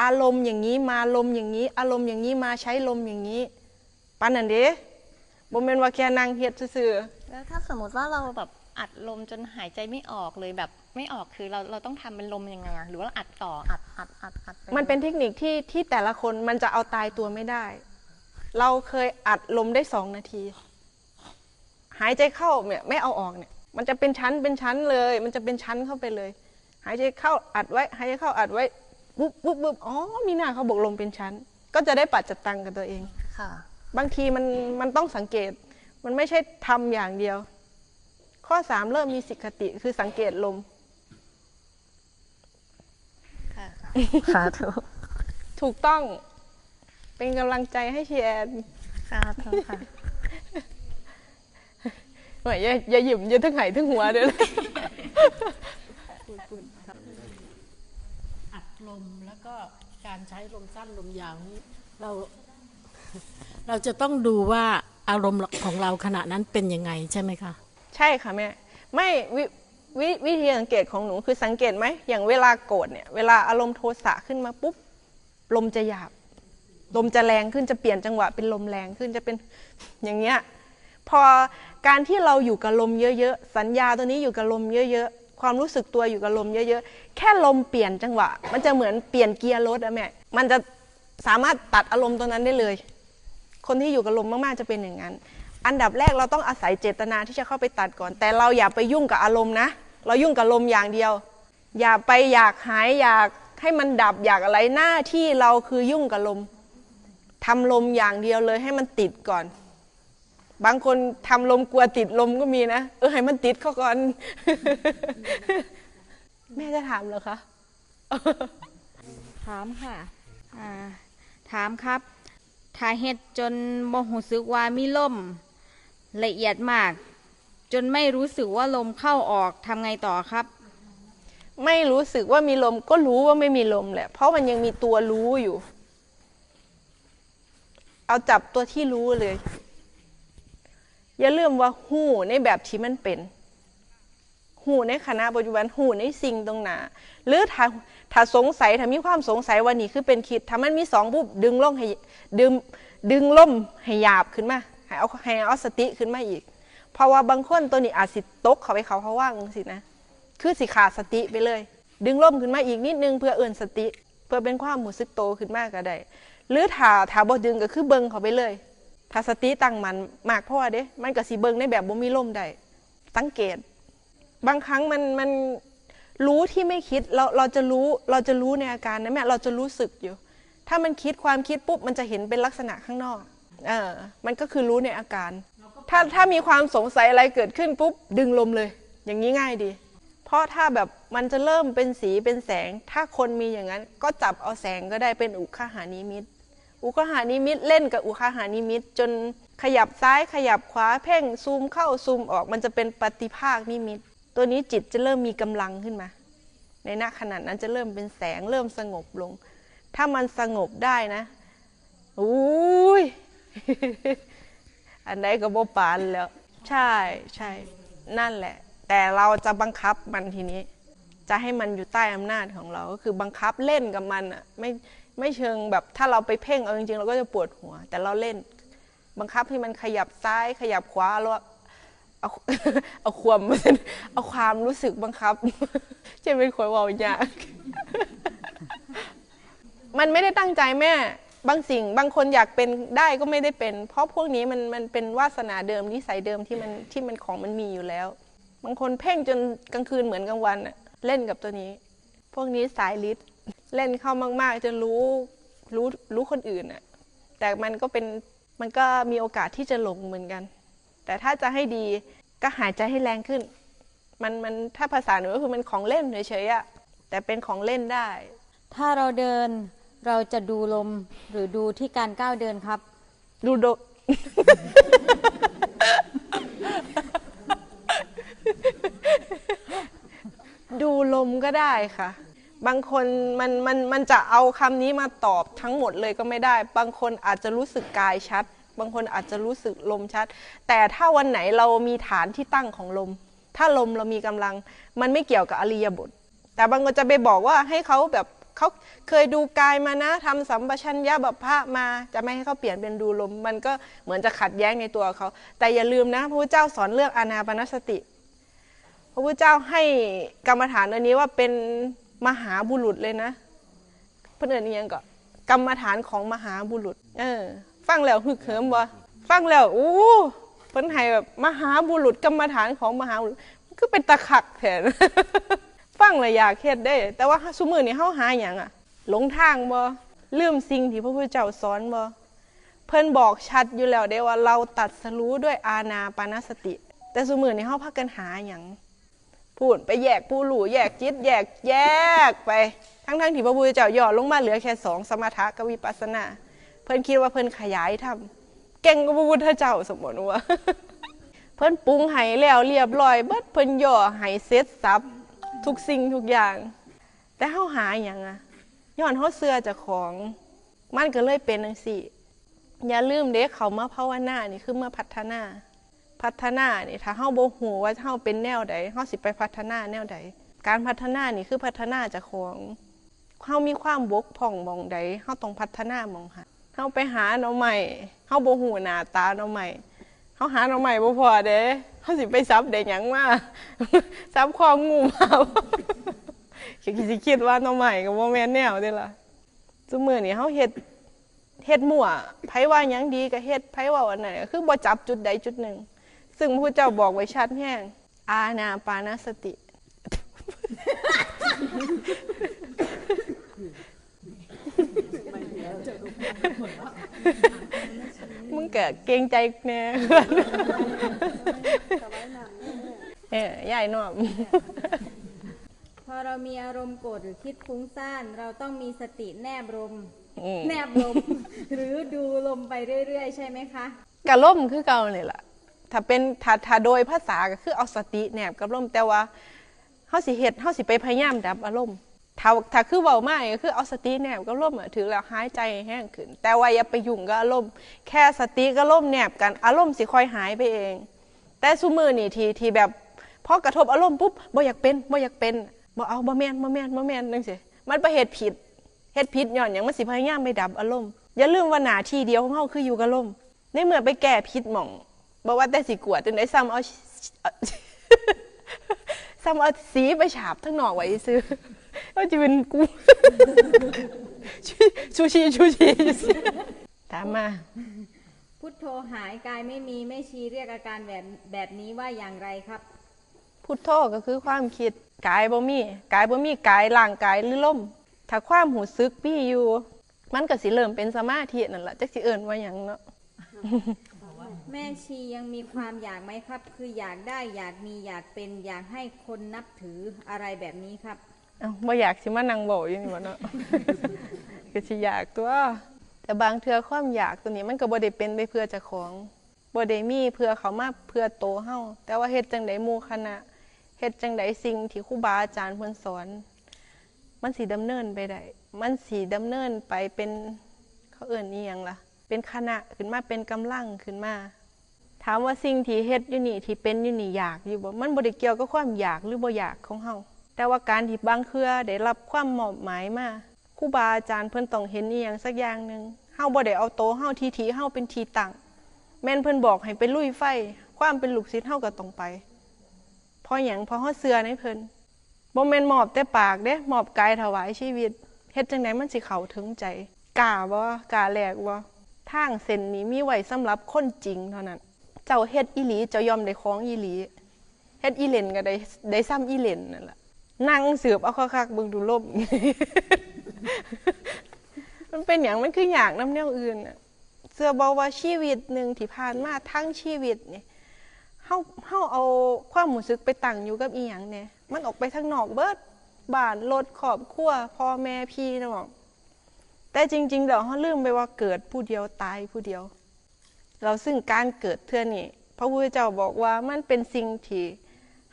อารมณ์อย่างนี้มาลมอย่างนี้ อารมณ์อย่างนี้มาใช้ลมอย่างนี้ปานนั้นเด้บ่แม่นว่าแค่นั่งเฮ็ดซื่อๆ แล้วถ้าสมมติว่าเราแบบอัดลมจนหายใจไม่ออกเลยแบบไม่ออกคือเราเราต้องทำเป็นลมยังไงอะหรือว่าอัดต่ออัดอัดอัดอัดไ มันเป็นเทคนิคที่ที่แต่ละคนมันจะเอาตายตัวไม่ได้ เราเคยอัดลมได้สองนาที หายใจเข้าเนี่ยไม่เอาออกเนี่ย มันจะเป็นชั้นเป็นชั้นเลย มันจะเป็นชั้นเข้าไปเลย หายใจเข้าอัดไว้ หายใจเข้าอัดไว้ปุ๊บปุ๊บปุ๊บอ๋อ มีหน้าเขาบอกลมเป็นชั้น ก็จะได้ปัจจตังกับตัวเอง ค่ะ บางทีมันมันต้องสังเกต มันไม่ใช่ทำอย่างเดียว ข้อสามเริ่มมีสิกขติคือสังเกตลม ค่ะ สาธุ ถูกต้อง เป็นกำลังใจให้ชีแอน สาธุค่ะ หน่อยอย่าอย่าหยิ้มอย่าทั้งไหายทั้งหัวเด้อ อัดลมแล้วก็การใช้ลมสั้นลมยาวนี้เรา เราจะต้องดูว่าอารมณ์ของเราขณะนั้นเป็นยังไงใช่ไหมคะ ใช่ค่ะแม่ ไม่วิวิวิธีสังเกตของหนูคือสังเกตไหม อย่างเวลาโกรธเนี่ย เวลาอารมณ์โทสะขึ้นมาปุ๊บ ลมจะหยาบ ลมจะแรงขึ้น จะเปลี่ยนจังหวะเป็นลมแรงขึ้น จะเป็นอย่างเงี้ย พอการที่เราอยู่กับลมเยอะๆ สัญญาตัวนี้อยู่กับลมเยอะๆ ความรู้สึกตัวอยู่กับลมเยอะๆ แค่ลมเปลี่ยนจังหวะ มันจะเหมือนเปลี่ยนเกียร์รถอะแม่ มันจะสามารถตัดอารมณ์ตัวนั้นได้เลย คนที่อยู่กับลมมากๆ จะเป็นอย่างนั้น อันดับแรกเราต้องอาศัยเจตนาที่จะเข้าไปตัดก่อน แต่เราอย่าไปยุ่งกับอารมณ์นะ เรายุ่งกับลมอย่างเดียว อย่าไปอยากหายอยากให้มันดับอยากอะไร หน้าที่เราคือยุ่งกับลม ทำลมอย่างเดียวเลยให้มันติดก่อน บางคนทำลมกลัวติดลมก็มีนะ เออให้มันติดเข้าก่อน แม่จะถามเหรอคะ ถามค่ะ อ่า ถามครับ ถ้าเฮ็ดจนบ่รู้สึกว่ามีลมละเอียดมาก จนไม่รู้สึกว่าลมเข้าออกทำไงต่อครับ ไม่รู้สึกว่ามีลมก็รู้ว่าไม่มีลมแหละ เพราะมันยังมีตัวรู้อยู่ เอาจับตัวที่รู้เลย อย่าลืมว่าฮู้ในแบบที่มันเป็น ฮู้ในขณะปัจจุบัน ฮู้ในสิ่งตรงหน้า หรือถ้าถ้าสงสัยถ้ามีความสงสัยว่านี่คือเป็นคิด ถ้ามันมีสองปุ๊บดึงลงให้ดึงดึงลมให้หยาบขึ้นมา ให้เอาให้เอาสติขึ้นมาอีก เพราะว่าบางคนตัวนี้อาจสิตกเข้าไปเขาเขาว่างจังซี่นะ คือสิขาดสติไปเลย ดึงลมขึ้นมาอีกนิดนึงเพื่อเอิ้นสติ เพื่อเป็นความรู้สึกโตขึ้นมาก็ได้ หรือถ้าถ้าบ่ดึงก็คือเบิ่งเข้าไปเลย ถ้าสติตั้งมั่นมากพอเด้ มันก็สิเบิ่งในแบบบ่มีลมได้ สังเกต บางครั้งมันมันรู้ที่ไม่คิด เราเราจะรู้เราจะรู้ในอาการนะแม่ เราจะรู้สึกอยู่ ถ้ามันคิดความคิดปุ๊บมันจะเห็นเป็นลักษณะข้างนอก เออ มันก็คือรู้ในอาการ เราก็ ถ้าถ้ามีความสงสัยอะไรเกิดขึ้นปุ๊บ ดึงลมเลย อย่างนี้ง่ายดี เพราะถ้าแบบมันจะเริ่มเป็นสีเป็นแสง ถ้าคนมีอย่างนั้นก็จับเอาแสงก็ได้ เป็นอุคหานิมิต อุคหานิมิตเล่นกับอุคหานิมิต จนขยับซ้ายขยับขวา เพ่งซูมเข้าซูมออก มันจะเป็นปฏิภาคนิมิต ตัวนี้จิตจะเริ่มมีกำลังขึ้นมา ในณขณะนั้นจะเริ่มเป็นแสง เริ่มสงบลง ถ้ามันสงบได้นะ อุ้ย อันใดก็บ่ปานแล้ว ใช่ใช่ นั่นแหละ แต่เราจะบังคับมันทีนี้ จะให้มันอยู่ใต้อำนาจของเรา ก็คือบังคับเล่นกับมันอ่ะ ไม่ไม่เชิงแบบ ถ้าเราไปเพ่งเอาจริงๆ เราก็จะปวดหัว แต่เราเล่น บังคับให้มันขยับซ้ายขยับขวา แล้วเอาเอาความเอาความรู้สึกบังคับ จะเป็นคนเว้ายาก มันไม่ได้ตั้งใจแม่ บางสิ่งบางคนอยากเป็นได้ก็ไม่ได้เป็น เพราะพวกนี้มันมันเป็นวาสนาเดิม นิสัยเดิมที่มันที่มันของมันมีอยู่แล้ว บางคนเพ่งจนกลางคืนเหมือนกลางวันอะ เล่นกับตัวนี้ พวกนี้สายฤทธิ์ เล่นเข้ามากๆ จนรู้รู้รู้คนอื่นอะ แต่มันก็เป็นมันก็มีโอกาสที่จะหลงเหมือนกัน แต่ถ้าจะให้ดีก็หายใจให้แรงขึ้น มันมันถ้าภาษาหนูก็คือมันของเล่นเฉยๆอะ แต่เป็นของเล่นได้ ถ้าเราเดินเราจะดูลมหรือดูที่การก้าวเดินครับ ดูโด ดูลมก็ได้ค่ะ บางคนมันมันมันจะเอาคำนี้มาตอบทั้งหมดเลยก็ไม่ได้ บางคนอาจจะรู้สึกกายชัด บางคนอาจจะรู้สึกลมชัด แต่ถ้าวันไหนเรามีฐานที่ตั้งของลม ถ้าลมเรามีกำลัง มันไม่เกี่ยวกับอริยบท แต่บางคนจะไปบอกว่าให้เขาแบบเขาเคยดูกายมานะ ทำสัมปชัญญะบัพพะมา จะไม่ให้เขาเปลี่ยนเป็นดูลม มันก็เหมือนจะขัดแย้งในตัวเขา แต่อย่าลืมนะ พระพุทธเจ้าสอนเรื่องอานาปานสติ พระพุทธเจ้าให้กรรมฐานอันนี้ว่าเป็นมหาบุรุษเลยนะ เพิ่นเอิ้นอิหยังก็ กรรมฐานของมหาบุรุษ เออ ฟังแล้วฮึกเหิมบ่ ฟังแล้ว โอ้ เพิ่นให้แบบมหาบุรุษ กรรมฐานของมหาบุรุษ มันคือเป็นตาคักแท้ ฟังแล้วอยากเฮ็ดเด้ แต่ว่าซุมื้อนี้เฮาหาหยังอะ หลงทางบ่ ลืมสิ่งที่พระพุทธเจ้าสอนบ่ เพิ่นบอกชัดอยู่แล้วเด้ว่าเราตรัสรู้ด้วยอานาปานสติ แต่ซุมื้อนี้เฮาพากันหาหยัง พู้นไปแยกผู้รู้ แยกจิต แยก แยกไป ทั้งๆที่พระพุทธเจ้าย่อลงมาเหลือแค่สอง สมถะกับวิปัสสนา เพิ่นคิดว่าเพิ่นขยายธรรม เก่งกว่าพระพุทธเจ้า สมมุติว่า เพิ่นปรุงให้แล้วเรียบร้อยเบิด เพิ่นย่อให้เสร็จสรรพทุกสิ่งทุกอย่าง แต่เฮาหาหยังอะ ย้อนเฮาเชื่อเจ้าของ มันก็เลยเป็นจั่งซี้ อย่าลืมเด้ เข้ามาภาวนานี่คือมาพัฒนา พัฒนานี่ ถ้าเฮาบ่ฮู้ว่าเฮาเป็นแนวใด เฮาสิไปพัฒนาแนวใด การพัฒนานี่คือพัฒนาเจ้าของ เฮามีความบกพร่องหม่องใด เฮาต้องพัฒนาหม่องหั้น เฮาไปหาหน่อไม้ เฮาบ่ฮู้หน้าตาหน่อไม้ เฮาหาหน่อไม้บ่พ้อเด้ เฮาสิไปสับได้หยังมา สับคองูมาบ่ คิดสิคิดว่าหน่อไม้ก็บ่แม่นแนวเด้ล่ะ ซุมื้อนี้เฮาเฮ็ด เฮ็ดมั่ว ไผว่าหยังดีก็เฮ็ด ไผเว้าอันนั้นก็คือบ่จับจุดใดจุดหนึ่ง ซึ่งพระพุทธเจ้าบอกไว้ชัดแฮง อานาปานสติ มึงก็เกรงใจแหน่ เออ ยายน้อม พอเรามีอารมณ์โกรธหรือคิดฟุ้งซ่าน เราต้องมีสติแนบลม อืม แนบลม หรือดูลมไปเรื่อยๆ ใช่ไหมคะ กะลมคือเก่านี่ล่ะ ถ้าเป็น ถ้า ถ้าโดยภาษาก็คือเอาสติแนบกับลม แต่ว่าเฮาสิเฮ็ด เฮาสิไปพยายามดับอารมณ์ ถ้า ถ้าคือเว้ามานี่ก็คือเอาสติแนบกับลมอะ ถือแล้วหายใจแฮงขึ้น แต่ว่าอย่าไปยุ่งกับอารมณ์ แค่สติกับลมแนบกัน อารมณ์สิค่อยหายไปเอง แต่ซุมื้อนี่ที่ ที่แบบ พอกระทบอารมณ์ปุ๊บ บ่อยากเป็น บ่อยากเป็น บ่เอา บ่แม่น บ่แม่น บ่แม่น จั่งซี้ มันไปเฮ็ดผิด เฮ็ดผิดย้อนหยัง มันสิพยายามไปดับอารมณ์ อย่าลืมว่าหน้าที่เดียวของเฮาคืออยู่กับลม ในเมื่อไปแก้ผิดหม่อง บ่ว่าแต่สิกวาดจั่งใด ซ้ำเอา ซ้ำเอาสีไปฉาบทางนอกไว้ซื่อ ก็จะเป็นกู ชูชีชูชี ถามมา พุทโธหายกายไม่มี แม่ชีเรียกอาการแบบแบบนี้ว่าอย่างไรครับ พุทโธก็คือความคิด กายบ่มี กายบ่มี กายร่างกายหรือลม ถ้าความรู้สึกมีอยู่ มันก็สิเริ่มเป็นสมาธินั่นล่ะ จักสิเอิ้นว่าหยังเนาะ แม่ชียังมีความอยากไหมครับ คืออยากได้ อยากมี อยากเป็น อยากให้คนนับถืออะไรแบบนี้ครับ เอ้าบ่อยากสิมานั่งเว้าอยู่นี่บ่เนาะ ก็สิอยากตัว แต่บางเทื่อความอยากตัวนี้มันก็บ่ได้เป็นไปเพื่อเจ้าของ บ่ได้มีเพื่อเขามาเพื่อโตเฮา แต่ว่าเฮ็ดจั่งใดหมู่คณะ เฮ็ดจั่งใดสิ่งที่ครูบาอาจารย์เพิ่นสอน มันสิดำเนินไปได้ มันสิดำเนินไปเป็น เขาเอิ้นอีหยังล่ะ เป็นคณะขึ้นมา เป็นกำลังขึ้นมา ถามว่าสิ่งที่เฮ็ดอยู่นี่ ที่เป็นอยู่นี่ อยากอยู่บ่ มันบ่ได้เกี่ยวกับความอยากหรือบ่อยากของเฮา แต่ว่าการที่บางเทื่อได้รับความมอบหมายมา ครูบาอาจารย์เพิ่นต้องเห็นอีหยังสักอย่างหนึ่ง เฮาบ่ได้เอาโตเฮา ทิฐิเฮาเป็นที่ตั้ง แม่นเพิ่นบอกให้ไปลุยไฟ ความเป็นลูกศิษย์เฮาก็ต้องไป เพราะหยัง เพราะเฮาเชื่อในเพิ่น บ่แม่นมอบแต่ปากเด้ มอบกายถวายชีวิต เฮ็ดจั่งใดมันสิเข้าถึงใจ กล้าบ่ กล้าแลกบ่ ทางเส้นนี้มีไว้สำหรับคนจริงเท่านั้น เจ้าเฮ็ดอีหลี เจ้าย่อมได้ของอีหลี เฮ็ดอีหล่นก็ได้ ได้ส่ำอีหล่นนั่นล่ะ นั่งสืบเอาคักๆ เบิ่งดูลม มันเป็นหยัง มันคือยากนำแนวอื่นน่ะ เชื่อบ่ว่าชีวิตหนึ่งที่ผ่านมาทั้งชีวิตนี่ เฮา เฮาเอาความรู้สึกไปตั้งอยู่กับอีหยังแหน่ มันออกไปทางนอกเบิด บ้าน รถ ครอบครัว พ่อแม่ พี่น้อง แต่จริงๆ แล้วเฮาลืมไปว่าเกิดผู้เดียว ตายผู้เดียว แล้วซึ่งการเกิดเทื่อนี้ พระพุทธเจ้าบอกว่ามันเป็นสิ่งที่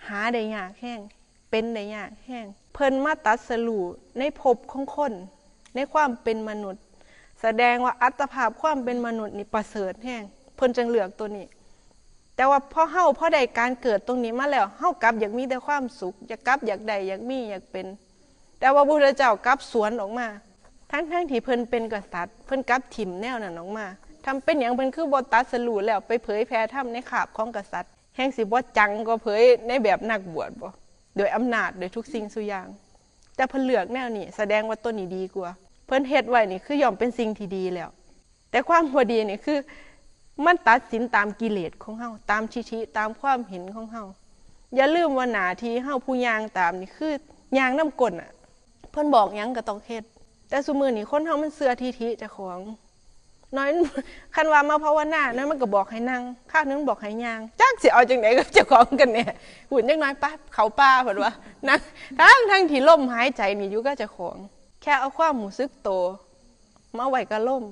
หาได้ยากแฮง เป็นได้ยากแฮง เพิ่นมาตรัสรู้ในภพของคน ในความเป็นมนุษย์ แสดงว่าอัตภาพความเป็นมนุษย์นี่ประเสริฐแฮง เพิ่นจึงเลือกตัวนี้ แต่ว่าพอเฮา พอได้การเกิดตรงนี้มาแล้ว เฮากลับอยากมีแต่ความสุข อยากกลับอยากได้ อยากมี อยากเป็น แต่ว่าพระพุทธเจ้ากลับสวนออกมา ทั้งๆ ที่เพิ่นเป็นกษัตริย์ เพิ่นกลับถิ่มแนวนั้นออกมา ทำเป็นหยังเพิ่นคือบ่ตรัสรู้แล้วไปเผยแผ่ธรรมในคาบของกษัตริย์ แฮงสิบ่จังกว่าเผยในแบบนักบวชบ่ โดยอำนาจ โดยทุกสิ่งสู่อย่าง แต่เพิ่นเลือกแนวนี้ แสดงว่าตัวนี้ดีกว่า เพิ่นเฮ็ดไว้นี่คือย่อมเป็นสิ่งที่ดีแล้ว แต่ความบ่ดีนี่คือ มันตัดสินตามกิเลสของเฮา ตามทิฐิ ตามความเห็นของเฮา อย่าลืมว่าหน้าที่เฮาผู้ย่างตามนี่คือย่างนำก้นน่ะ เพิ่นบอกหยังก็ต้องเฮ็ด แต่ซุมื้อนี้คนเฮามันเชื่อทิฐิเจ้าของ น้อย คันว่ามาภาวนา น้อยมันก็บอกให้นั่ง คราวหนึ่งบอกให้ย่าง จักสิเอาจั่งใดกับเจ้าของกันแน่ พู้นจักหน่อย ไปเข้าป่า เพิ่นว่า นั่ง ทั้งๆ ที่ลมหายใจนี่อยู่กับเจ้าของ แค่เอาความรู้สึกโตมาไว้กับลม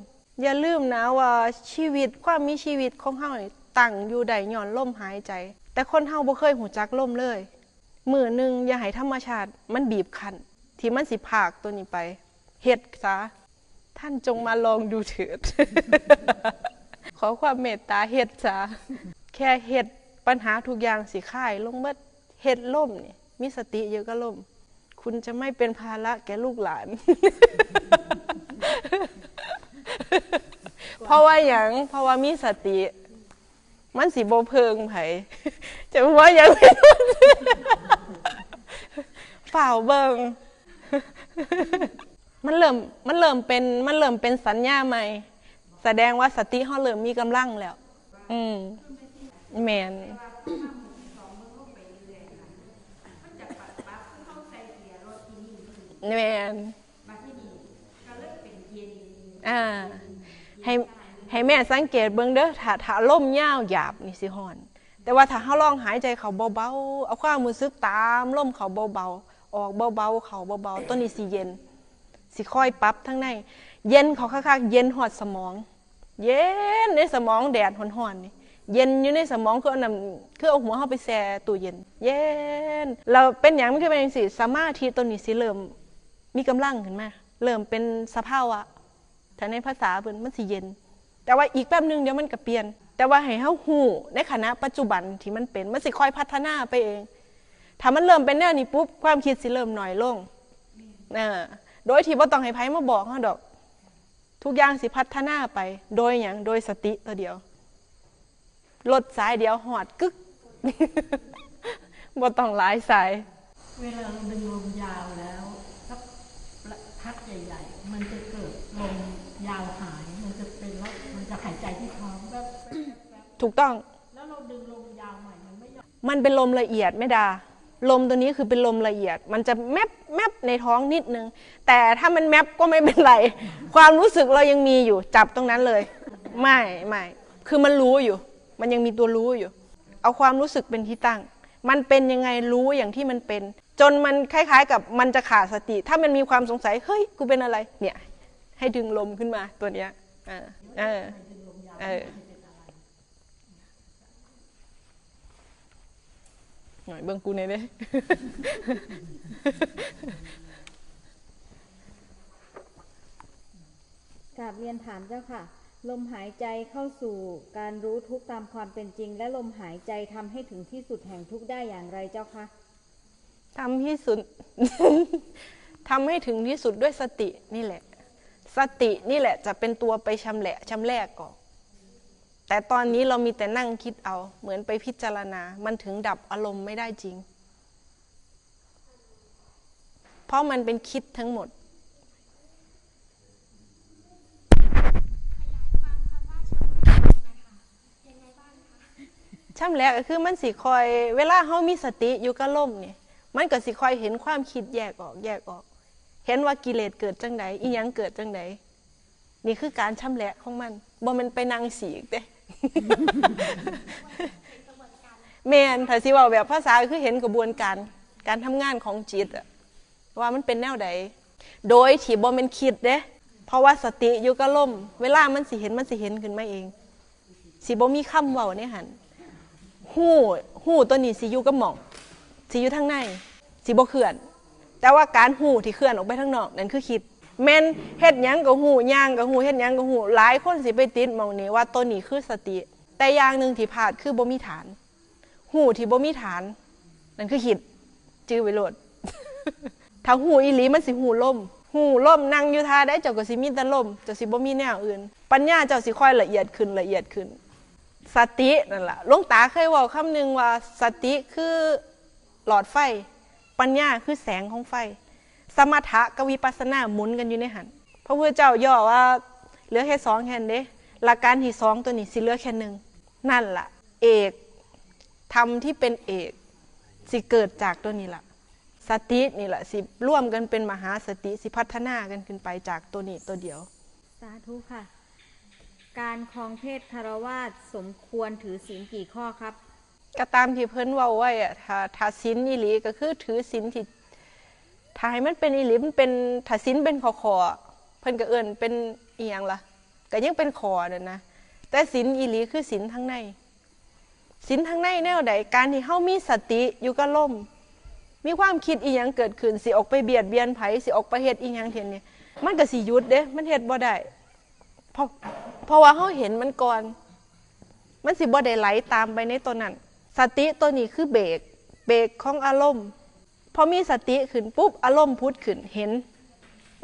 อย่าลืมนะว่าชีวิต ความมีชีวิตของเฮานี่ตั้งอยู่ได้ย้อนลมหายใจ แต่คนเฮาบ่เคยรู้จักลมเลย มื้อหนึ่งอย่าให้ธรรมชาติมันบีบคั้น ที่มันสิพรากตัวนี้ไป เฮ็ดซะ ท่านจงมาลองดูเถิด ขอความเมตตาเฮ็ดซะ แค่เฮ็ด ปัญหาทุกอย่างสิคลายลงเบิด เฮ็ดลมนี่ มีสติอยู่กับลม คุณจะไม่เป็นภาระแก่ลูกหลาน เพราะว่าหยัง เพราะว่ามีสติ มันสิบ่เพิ่งไผ จะว่าหยัง ฝ่าวเบิ่ง มันเริ่ม มันเริ่มเป็น มันเริ่มเป็นสัญญาใหม่ แสดงว่าสติเฮาเริ่มมีกำลังแล้ว อืม แม่น แม่น อ่า ให้ ให้แม่สังเกตเบิ่งเด้อ ถ้า ถ้าลมยาวหยาบนี่สิฮ้อน แต่ว่าถ้าเฮาลองหายใจเข้าเบาๆ เอาความรู้สึกตามลมเข้าเบาๆ ออกเบาๆ เข้าเบาๆ ตัวนี้สิเย็น สิคอยปรับทางใน เย็นเข้าคักๆ เย็นฮอดสมอง เย็นในสมอง แดดฮ้อนๆ นี่ เย็นอยู่ในสมอง คือเอาน้ำ คือเอาหัวเฮาไปแช่ตู้เย็น เย็น แล้วเป็นหยังมันคือเป็นจังซี่ สมาธิตัวนี้สิเริ่มมีกำลังขึ้นมา เริ่มเป็นสภาวะ ถ้าในภาษาเพิ่นมันสิเย็น แต่ว่าอีกแป๊บหนึ่งเดี๋ยวมันก็เปลี่ยน แต่ว่าให้เฮาฮู้ในขณะปัจจุบันที่มันเป็น มันสิค่อยพัฒนาไปเอง ถ้ามันเริ่มเป็นแนวนี้ปุ๊บ ความคิดสิเริ่มน้อยลง อ่า โดยที่บ่ต้องให้ไผมาบอกเฮาดอก ทุกอย่างสิพัฒนาไป โดยหยัง โดยสติตัวเดียว รถสายเดียวฮอดกึก บ่ต้องหลายสาย เวลาเราดึงลมยาวแล้วสักพักใหญ่ๆ มันจะเกิดลมยาวหาย มันจะเป็นแล้วมันจะหายใจที่ท้องแบบ ถูกต้อง แล้วเราดึงลมยาวใหม่มันไม่ยอม มันเป็นลมละเอียดแม่ดา ลมตัวนี้คือเป็นลมละเอียด มันจะแมบแมบในท้องนิดนึง แต่ถ้ามันแมบก็ไม่เป็นไร ความรู้สึกเรายังมีอยู่ จับตรงนั้นเลย ไม่ ไม่ คือมันรู้อยู่ มันยังมีตัวรู้อยู่ เอาความรู้สึกเป็นที่ตั้ง มันเป็นยังไง รู้อย่างที่มันเป็น จนมันคล้ายๆกับมันจะขาดสติ ถ้ามันมีความสงสัย เฮ้ย กูเป็นอะไร เนี่ย ให้ดึงลมขึ้นมาตัวเนี้ย เออ เออ เออ หน่อยเบิ่งกูแหน่เด้ กราบเรียนถามเจ้าค่ะ ลมหายใจเข้าสู่การรู้ทุกข์ตามความเป็นจริง และลมหายใจทำให้ถึงที่สุดแห่งทุกข์ได้อย่างไรเจ้าคะ ทำที่สุด ทำให้ถึงที่สุดด้วยสตินี่แหละ สตินี่แหละจะเป็นตัวไปชำแหละชำแหละก่อน แต่ตอนนี้เรามีแต่นั่งคิดเอา เหมือนไปพิจารณา มันถึงดับอารมณ์ไม่ได้จริง เพราะมันเป็นคิดทั้งหมด ชำแหละก็คือมันสิคอย เวลาเฮามีสติอยู่กับลมนี่ มันก็สิคอยเห็นความคิดแยกออก แยกออก เห็นว่ากิเลสเกิดจังใด อีหยังเกิดจังใด นี่คือการชำแหละของมัน บ่แม่นไปนั่งสีกเด้ แม่น ถ้าสิเว้าแบบภาษาก็คือเห็นกระบวนการ การทำงานของจิตอะ ว่ามันเป็นแนวใด โดยที่บ่แม่นคิดเด้ เพราะว่าสติอยู่กับลม เวลามันสิเห็น มันสิเห็นขึ้นมาเอง สิบ่มีคำเว้าในหั่น ฮู้ ฮู้ตัวนี้สิอยู่กับหม่อง สิอยู่ทางใน สิบ่เคลื่อน แต่ว่าการฮู้ที่เคลื่อนออกไปทางนอก นั่นคือคิด แม่นเฮ็ดหยังก็ฮู้ ย่างก็ฮู้ เฮ็ดหยังก็ฮู้ หลายคนสิไปติดหม่องนี้ว่าตัวนี้คือสติ แต่อย่างหนึ่งที่พลาดคือบ่มีฐาน ฮู้ที่บ่มีฐาน นั่นคือคิด จื่อไว้โลด ถ้าฮู้อีหลีมันสิฮู้ลม ฮู้ลม นั่งอยู่ท่าใดเจ้าก็สิมีแต่ลม เจ้าสิบ่มีแนวอื่น ปัญญาเจ้าสิค่อยละเอียดขึ้น ละเอียดขึ้น สตินั่นล่ะ หลวงตาเคยเว้าคำหนึ่งว่า สติคือหลอดไฟ ปัญญาคือแสงของไฟ สมถะกับวิปัสสนาหมุนกันอยู่ในหั่น พระพุทธเจ้าย่อว่าเหลือแค่สองแค่นั้นเด้ หลักการที่สองตัวนี้สิเหลือแค่หนึ่ง นั่นล่ะ เอก ธรรมที่เป็นเอก สิเกิดจากตัวนี้ล่ะ สตินี่ล่ะ สิรวมกันเป็นมหาสติ สิพัฒนากันขึ้นไปจากตัวนี้ตัวเดียว สาธุค่ะ การครองเพศคฤหัสถ์สมควรถือศีลกี่ข้อครับ ก็ตามที่เพิ่นเว้าไว้อะ ถ้า ถ้าศีลอีหลีก็คือถือศีลที่ ถ้าให้มันเป็นอีหลี มันเป็น ถ้าศีลเป็นข้อๆ เพิ่นก็เอิ้นเป็นอีหยังล่ะ ก็ยังเป็นข้อนั่นนะ แต่ศีลอีหลีคือศีลทางใน ศีลทางในแนวใด การที่เฮามีสติอยู่กับลม มีความคิดอีหยังเกิดขึ้น สิออกไปเบียดเบียนไผ สิออกไปเฮ็ดอีหยังเฮ็ดนี่ มันก็สิหยุดเด้ มันเฮ็ดบ่ได้ เพราะ เพราะว่าเฮาเห็นมันก่อน มันสิบ่ได้ไหลตามไปในตัวนั้น สติตัวนี้คือเบรก เบรกของอารมณ์ พอมีสติขึ้นปุ๊บ อารมณ์ผุดขึ้น เห็น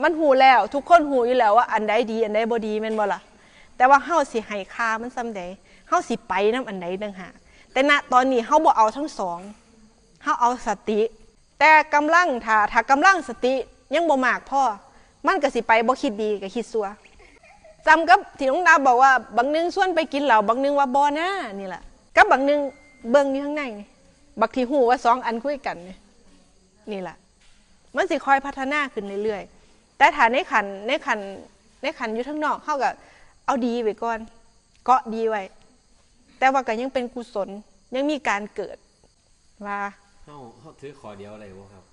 มันฮู้แล้ว ทุกคนฮู้อยู่แล้วว่าอันใดดี อันใดบ่ดี แม่นบ่ล่ะ แต่ว่าเฮาสิให้ค่ามันส่ำใด เฮาสิไปนำอันใดต่างหาก แต่ณตอนนี้เฮาบ่เอาทั้งสอง เฮาเอาสติ แต่กำลัง ถ้า ถ้ากำลังสติยังบ่มากพอ มันก็สิไปบ่คิดดีก็คิดชั่ว ส่ำกับที่หลวงตาบอกว่า บางนึงชวนไปกินเหล้า บางนึงว่าบ่นะ นี่ล่ะ กับบางนึงเบิ่งอยู่ข้างในนี่ บักที่ฮู้ว่าสองอันคุยกันนี่ นี่ล่ะ มันสิค่อยพัฒนาขึ้นเรื่อยๆ แต่ถ้าในขั้น ในขั้น ในขั้นอยู่ทางนอก เฮาก็เอาดีไว้ก่อน เกาะดีไว้ แต่ว่าก็ยังเป็นกุศล ยังมีการเกิด ว่า เฮา เฮาถือข้อเดียวได้บ่ครับ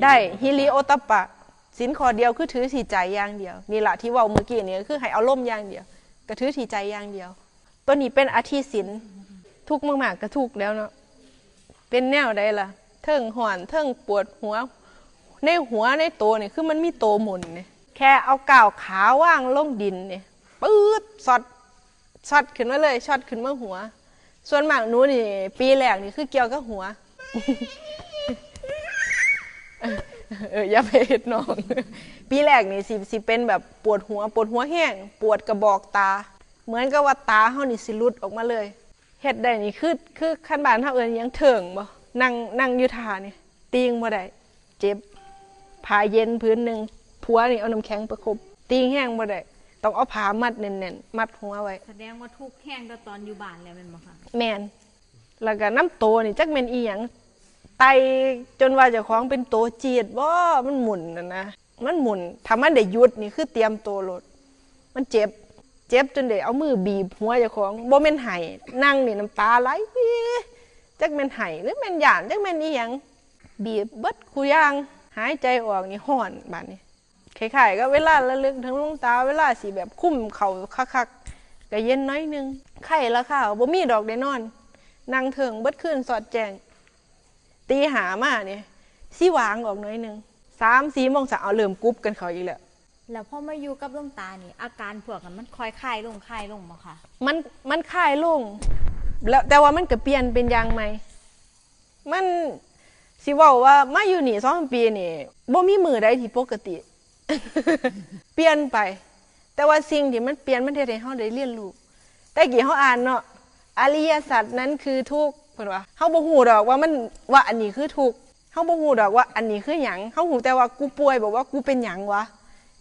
ได้ ฮิริโอตตัปปะ ศีลข้อเดียวคือถือที่ใจอย่างเดียว นี่ล่ะที่เว้าเมื่อกี้นี่ก็คือให้เอาลมอย่างเดียว ก็ถือที่ใจอย่างเดียว ตัวนี้เป็นอธิศีล ทุกข์มากๆก็ทุกข์แล้วเนาะ เป็นแนวใดล่ะ เทิงฮ้อน เทิงปวดหัว ในหัวในโตนี่คือมันมีโตหมุนนี่ แค่เอาก้าวขาวางลงดินนี่ ปื๊ด ช็อต ช็อตขึ้นมาเลย ช็อตขึ้นมาหัว ส่วนมากหนูนี่ ปีแรกนี่คือเกี่ยวกับหัว เออ อย่าไปเฮ็ดน้อง ปีแรกนี่สิ สิเป็นแบบปวดหัว ปวดหัวแฮง ปวดกระบอกตา เหมือนกับว่าตาเฮานี่สิหลุดออกมาเลย เฮ็ดได้นี่คือ คือคันบ้านเฮาเอิ้นหยังเถิงบ่ นั่ง นั่งอยู่ท่านี่ ตีงบ่ได้ เจ็บ ผ้าเย็นผืนหนึ่ง ผัวนี่เอาน้ำแข็งประคบ ตีงแฮงบ่ได้ ต้องเอาผ้ามัดแน่นๆ มัดหัวไว้ แสดงว่าทุกข์แฮงแต่ตอนอยู่บ้านแล้วแม่นบ่คะ แม่น แล้วก็นำโตนี่จักแม่นอีหยัง ไต่จนว่าเจ้าของเป็นโตจี๊ดบ่ มันหมุนน่ะนะ มันหมุน ถ้ามันได้หยุดนี่คือเตรียมโตโลด มันเจ็บ เจ็บจนได้เอามือบีบหัวเจ้าของ บ่แม่นไห้ นั่งนี่น้ำตาไหล จักแม่นไห้หรือแม่นย้าน จักแม่นอีหยัง บีบเบิดคู่อย่าง หายใจออกนี่ฮ้อนบาดนี้ คล้ายๆกับเวลาระลึกถึงหลวงตา เวลาสิแบบคุมเข้าคักๆ ก็เย็นน้อยหนึ่ง ไข้ละค่ะ บ่มีดอกได้นอน นั่งเถิงเบิดคืนสอดแจ้ง ตีห้ามาเนี่ย สิหว่างออกหน่อยหนึ่ง สามสี่โมงเช้า เอาเริ่มกุบกันเข้าอีกแล้ว แล้วพอมาอยู่กับหลวงตานี่ อาการพวกนั้นมันค่อยคลายลงคลายลงบ่คะ มัน มันคลายลง แล้ว แต่ว่ามันก็เปลี่ยนเป็นอย่างใหม่ มัน สิเว้าว่ามาอยู่นี่สองปีนี่ บ่มีมื้อใดที่ปกติ เปลี่ยนไป แต่ว่าสิ่งที่มันเปลี่ยน มันเฮ็ดให้เฮาได้เรียนรู้ แต่กี้เฮาอ่านเนาะ อริยสัจนั้นคือทุกข์ เพิ่นว่า เฮาบ่ฮู้ดอกว่ามัน ว่าอันนี้คือทุกข์ เฮาบ่ฮู้ดอกว่าอันนี้คือหยัง เฮาฮู้แต่ว่ากูป่วย บอกว่ากูเป็นหยังวะ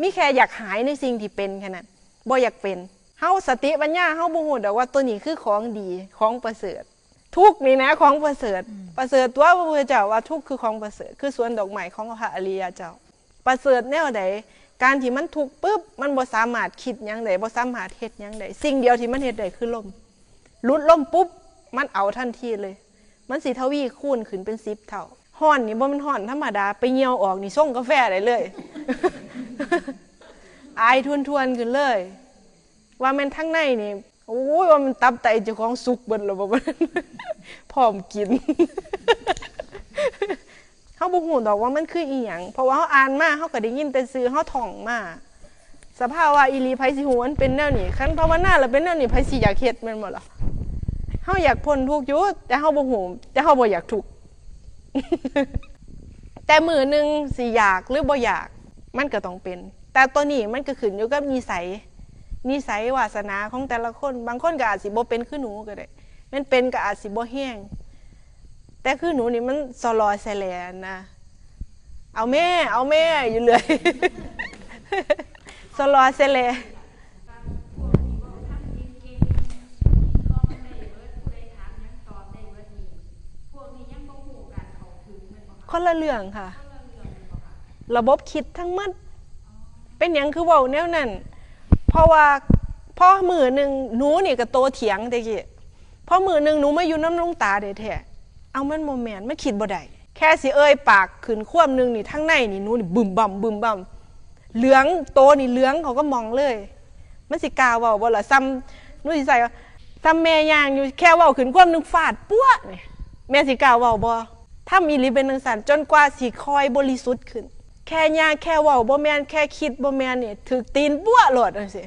มีแค่อยากหายในสิ่งที่เป็นแค่นั้น บ่อยากเป็น เฮาสติปัญญา เฮาบ่ฮู้ดอกว่าตัวนี้คือของดี ของประเสริฐ ทุกข์นี่นะของประเสริฐ ประเสริฐตัวพระพุทธเจ้าว่าทุกข์คือของประเสริฐ คือสวนดอกไม้ของพระอริยเจ้า ประเสริฐแนวใด การที่มันทุกข์ปุ๊บ มันบ่สามารถคิดหยังได้ บ่สามารถเฮ็ดหยังได้ สิ่งเดียวที่มันเฮ็ดได้คือลม หลุดลมปุ๊บ มันเอาทันทีเลย มันสิทวีคูณขึ้นเป็นสิบเท่า ฮ้อนนี่บ่แม่นฮ้อนธรรมดา ไปเหี่ยวออกนี่ชงกาแฟได้เลย อายทวนๆขึ้นเลย ว่าแม่นทางในนี่ โอ้ย ว่ามันตับไตเจ้าของสุกเบิดแล้วบ่ พร้อมกิน เฮาบ่ฮู้ดอกว่ามันคืออีหยัง เพราะว่าเฮาอ่านมา เฮาก็ได้ยินแต่ชื่อ เฮาท่องมา สภาวะอีหลี ไผสิฮู้มันเป็นแนวนี้ คันภาวนาแล้วเป็นแนวนี้ ไผสิอยากเฮ็ดแม่นบ่ล่ะ เฮาอยากพ้นทุกข์อยู่ แต่เฮาบ่ฮู้ แต่เฮาบ่อยากทุกข์ แต่มื้อหนึ่งสิอยากหรือบ่อยาก มันก็ต้องเป็น แต่ตัวนี้มันก็ขึ้นอยู่กับนิสัย นิสัยวาสนาของแต่ละคน บางคนก็อาจสิบ่เป็นคือหนูก็ได้ แม่นเป็นก็อาจสิบ่แฮง แต่คือหนูนี่มันสลอแสแลนะ เอาแม่ เอาแม่อยู่เลย สลอแสแล คนละเรื่องค่ะ ระบบคิดทั้งหมด เป็นหยังคือเว้าแนวนั้น เพราะว่าพอมื้อหนึ่งหนูนี่ก็โตเถียงแต่กี้ พอมื้อหนึ่งหนูมาอยู่นำหลวงตาแท้ๆ เอามันบ่แม่น มันคิดบ่ได้ แค่สิเอ่ยปากขึ้นความหนึ่งนี่ ทางในนี่หนูนี่บึ้มบั้มบึ้มบั้ม เหลือง โตนี่เหลืองเขาก็มองเลย มันสิกล้าเว้าบ่ล่ะ ซ้ำ หนูสิใส่ว่า ซ้ำแม่ย่างอยู่ แค่เว้าขึ้นความหนึ่งฟาดปั๊วนี่ แม่สิกล้าเว้าบ่ ทำอีหลีเป็นจั่งซั้น จนกว่าสิค่อยบริสุทธิ์ขึ้น แค่ย่าง แค่เว้าบ่แม่น แค่คิดบ่แม่นนี่ ถืกตีนปั๊วโลดจั่งซี้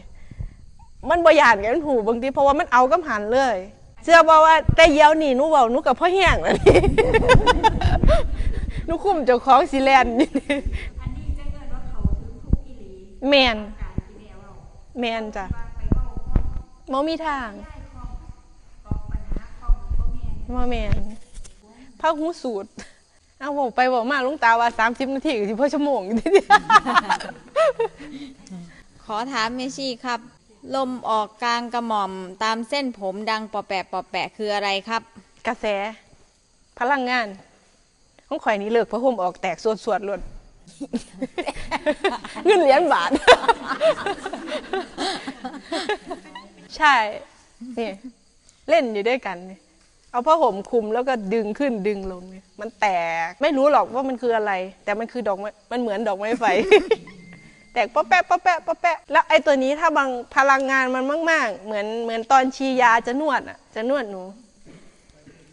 มันบ่ย้านกัน มันฮู้บางที เพราะว่ามันเอากับหั้นเลย เชื่อบ่ว่าแต่เดี๋ยวนี้หนูเว้าหนูก็พอแฮงแล้วนี่ หนูคุมเจ้าของสิแล่น อันนี้จั่งเอิ้นว่าเข้าถึงทุกข์อีหลี แม่น การที่แม่เว้า แม่นจ้ะ ว่าไปเว้าความ บ่มีทาง ย้ายความตอบปัญหาความบ่แม่น บ่แม่น พระหูสูตร เอาเว้าไปเว้ามาหลวงตาว่าสามสิบนาทีก็สิพอชั่วโมง ขอถามแม่ชีครับ ลมออกกลางกระหม่อมตามเส้นผมดังปอแปะปอแปะคืออะไรครับ กระแส พลังงาน ของข่อยนี่เลิกผ้าห่มออกแตกสวดๆโลด เงินเหรียญบาท ใช่ นี่ เล่นอยู่ด้วยกันนี่ เอาผ้าห่มคลุมแล้วก็ดึงขึ้นดึงลงเนี่ย มันแตก ไม่รู้หรอกว่ามันคืออะไร แต่มันคือดอกไม้ มันเหมือนดอกไม้ไฟ แตกป๊อปแป๊ะป๊อปแป๊ะป๊อปแป๊ะ แล้วไอ้ตัวนี้ถ้าบางพลังงานมันมากๆ เหมือน เหมือนตอนชียาจะนวดอ่ะ จะนวดหนู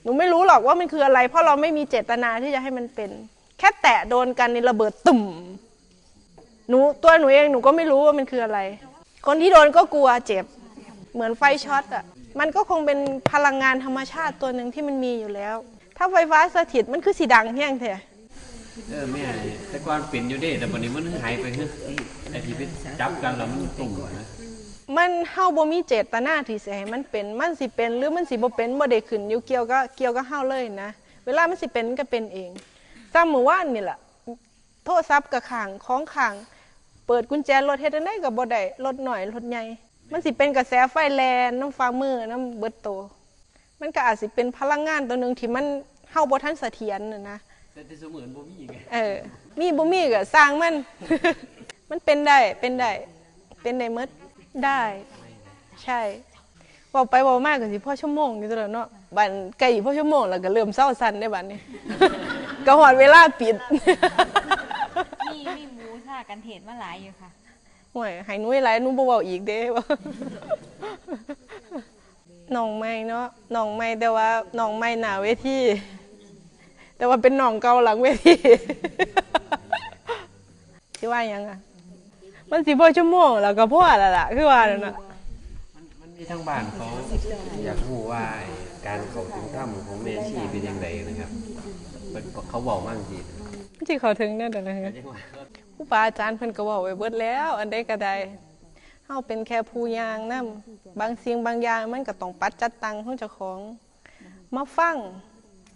หนูไม่รู้หรอกว่ามันคืออะไร เพราะเราไม่มีเจตนาที่จะให้มันเป็น แค่แตะโดนกันนี่ระเบิดตุ่ม หนู ตัวหนูเองหนูก็ไม่รู้ว่ามันคืออะไร คนที่โดนก็กลัวเจ็บ เหมือนไฟช็อตอ่ะ มันก็คงเป็นพลังงานธรรมชาติตัวหนึ่งที่มันมีอยู่แล้ว ถ้าไฟฟ้าสถิตมันคือสิดังแฮงแท้ เออแม่แต่ก่อนเป็นอยู่เด้แต่บัดนี้มันหายไปคือไอ้ที่ไปจับกันแล้วมันตุ่มนะ มัน เฮาบ่มีเจตนาที่สิให้มันเป็น มันสิเป็นหรือมันสิบ่เป็นบ่ได้ขึ้นอยู่เกี่ยวกับ เกี่ยวกับเฮาเลยนะ เวลามันสิเป็นมันก็เป็นเอง ซ้ำมื้อวานนี่ล่ะ โทรศัพท์ก็ค้าง ของค้าง เปิดกุญแจรถเฮ็ดจั่งใดก็บ่ได้ รถน้อยรถใหญ่ มันสิเป็นกระแสไฟแล่นนำฝ่ามือนำเบิดโต มันก็อาจสิเป็นพลังงานตัวหนึ่งที่มัน เฮาบ่ทันเสถียรน่ะนะ แต่แต่สมือนบ่มีไง เออ มีบ่มีก็ซ่างมัน มันเป็นได้ เป็นได้ เป็นได้หมด ได้ ใช่ เว้าไปเว้ามาก็สิพอชั่วโมงอยู่ตัวละเนาะ บัดใกล้พอชั่วโมงแล้วก็เริ่มเซาสั่นได้บัดนี้ ก็ฮอดเวลาปิด มีมีหมูท่ากันเทศมาหลายอยู่ค่ะ โอ้ย ให้หนูหลายหนูบ่เว้าอีกเด้ น้องใหม่เนาะ น้องใหม่แต่ว่าน้องใหม่หน้าเวที แต่ว่าเป็นน้องเก่าหลังเวที สิว่าหยังอะ มันสิพอชั่วโมงแล้วก็พอแล้วล่ะ คือว่านั่นน่ะ มันมันมีทั้งบ้านเขาอยากรู้ว่าไอ้การเข้าถึงธรรมของแม่ชีเป็นยังไงนะครับมันเขาบอกมากจริง มันสิเข้าถึงแนวใดล่ะ ก็ยังว่า ครูบาอาจารย์เพิ่นก็เว้าไว้เบิดแล้ว อันใดก็ได้ เฮาเป็นแค่ผู้ย่างนำ บางสิ่งบางอย่างมันก็ต้องปัจจัตตังของเจ้าของ มาฟัง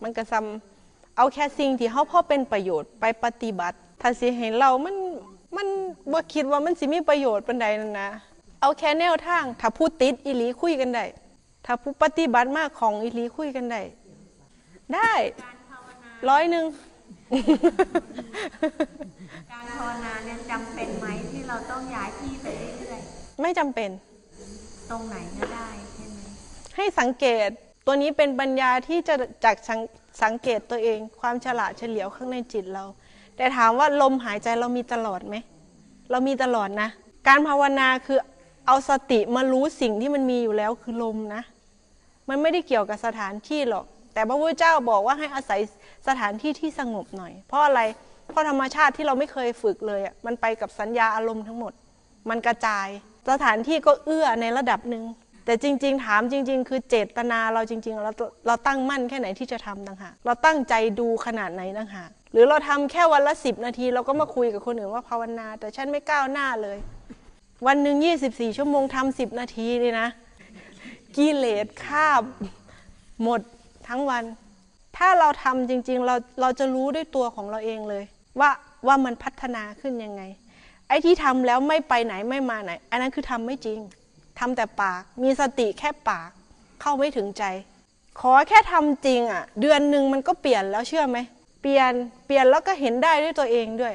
มันก็ส่ำเอาแค่สิ่งที่เฮาพอเป็นประโยชน์ไปปฏิบัติ ถ้าสิให้เล่ามัน มันบ่คิดว่ามันสิมีประโยชน์ปานใดนั่นนะ เอาแค่แนวทาง ถ้าผู้ติดอีหลีคุยกันได้ ถ้าผู้ปฏิบัติมาของอีหลีคุยกันได้ ได้ ร้อยหนึ่ง การภาวนาเนี่ยจำเป็นไหมที่เราต้องย้ายที่ไปเรื่อย ไม่จำเป็น ๆ ตรงไหนก็ได้ใช่ไหม ให้สังเกต ตัวนี้เป็นปัญญาที่จะจากสังสังเกตตัวเอง ความฉลาดเฉลียวข้างในจิตเรา แต่ถามว่าลมหายใจเรามีตลอดไหม เรามีตลอดนะ การภาวนาคือเอาสติมารู้สิ่งที่มันมีอยู่แล้วคือลมนะ มันไม่ได้เกี่ยวกับสถานที่หรอก แต่พระพุทธเจ้าบอกว่าให้อาศัยสถานที่ที่สงบหน่อย เพราะอะไร เพราะธรรมชาติที่เราไม่เคยฝึกเลยอะ มันไปกับสัญญาอารมณ์ทั้งหมด มันกระจาย สถานที่ก็เอื้อในระดับหนึ่ง แต่จริง ๆ ถามจริง ๆ คือเจตนาเราจริง ๆ เราเราตั้งมั่นแค่ไหนที่จะทำต่างหาก เราตั้งใจดูขนาดไหนต่างหาก หรือเราทำแค่วันละสิบนาที เราก็มาคุยกับคนอื่นว่าภาวนา แต่ฉันไม่ก้าวหน้าเลย วันหนึ่งยี่สิบสี่ชั่วโมงทำสิบนาทีนี่นะ กิเลสคาบหมดทั้งวัน ถ้าเราทำจริง ๆ เราเราจะรู้ด้วยตัวของเราเองเลย ว่าว่ามันพัฒนาขึ้นยังไง ไอ้ที่ทำแล้วไม่ไปไหนไม่มาไหน อันนั้นคือทำไม่จริง ทำแต่ปาก มีสติแค่ปาก เข้าไม่ถึงใจ ขอแค่ทำจริงอะ เดือนหนึ่งมันก็เปลี่ยนแล้วเชื่อไหม เปลี่ยน เปลี่ยนแล้วก็เห็นได้ด้วยตัวเองด้วย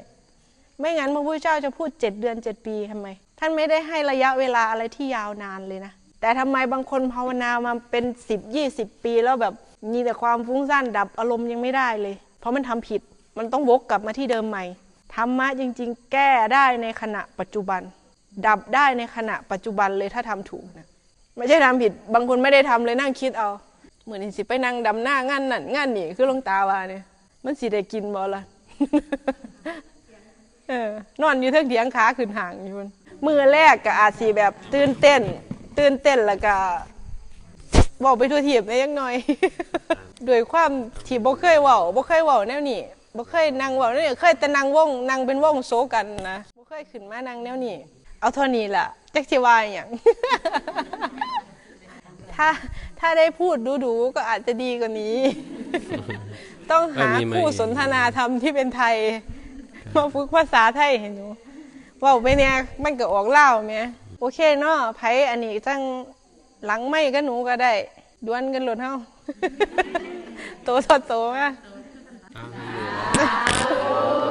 ไม่งั้นพระพุทธเจ้าจะพูดเจ็ดเดือนเจ็ดปีทำไม ท่านไม่ได้ให้ระยะเวลาอะไรที่ยาวนานเลยนะ แต่ทำไมบางคนภาวนามาเป็นสิบยี่สิบปีแล้วแบบมีแต่ความฟุ้งซ่านดับอารมณ์ยังไม่ได้เลย เพราะมันทำผิด มันต้องวกกลับมาที่เดิมใหม่ ธรรมะจริง ๆ แก้ได้ในขณะปัจจุบัน ดับได้ในขณะปัจจุบันเลยถ้าทำถูกนะ ไม่ใช่ทำผิด บางคนไม่ได้ทำเลยนั่งคิดเอา มื้อนี้สิไปนั่งดำนางานนั่นงานนี่คือหลวงตาว่าเนี่ย มันสิได้กินบ่ล่ะ เออ นอนอยู่เทิงเถียงขาขึ้นห้างอยู่พุ่น มื้อแรกก็อาจสิแบบตื่นเต้น ตื่นเต้นแล้วก็เว้าไปทั่วทีปแหน่จักหน่อย ด้วยความที่บ่เคยเว้า บ่เคยเว้าแนวนี้ บ่เคยนั่งเว้าแนวนี้ เคยแต่นั่งวง นั่งเป็นวงโซกันนะ บ่เคยขึ้นมานั่งแนวนี้ เอาเท่านี้ล่ะ จักสิว่าหยัง ถ้า ถ้าได้พูดดูๆ ก็อาจจะดีกว่านี้ ต้องหาคู่สนทนาธรรมที่เป็นไทย มาฝึกภาษาไทยให้หนู เว้าไปแหน่ มันก็ออกลาวแหม โอเคเนาะ ไผอันนี้จั่งหลังไมค์กับหนูก็ได้ ดวลกันโลดเฮา โตต่อโตมา เอา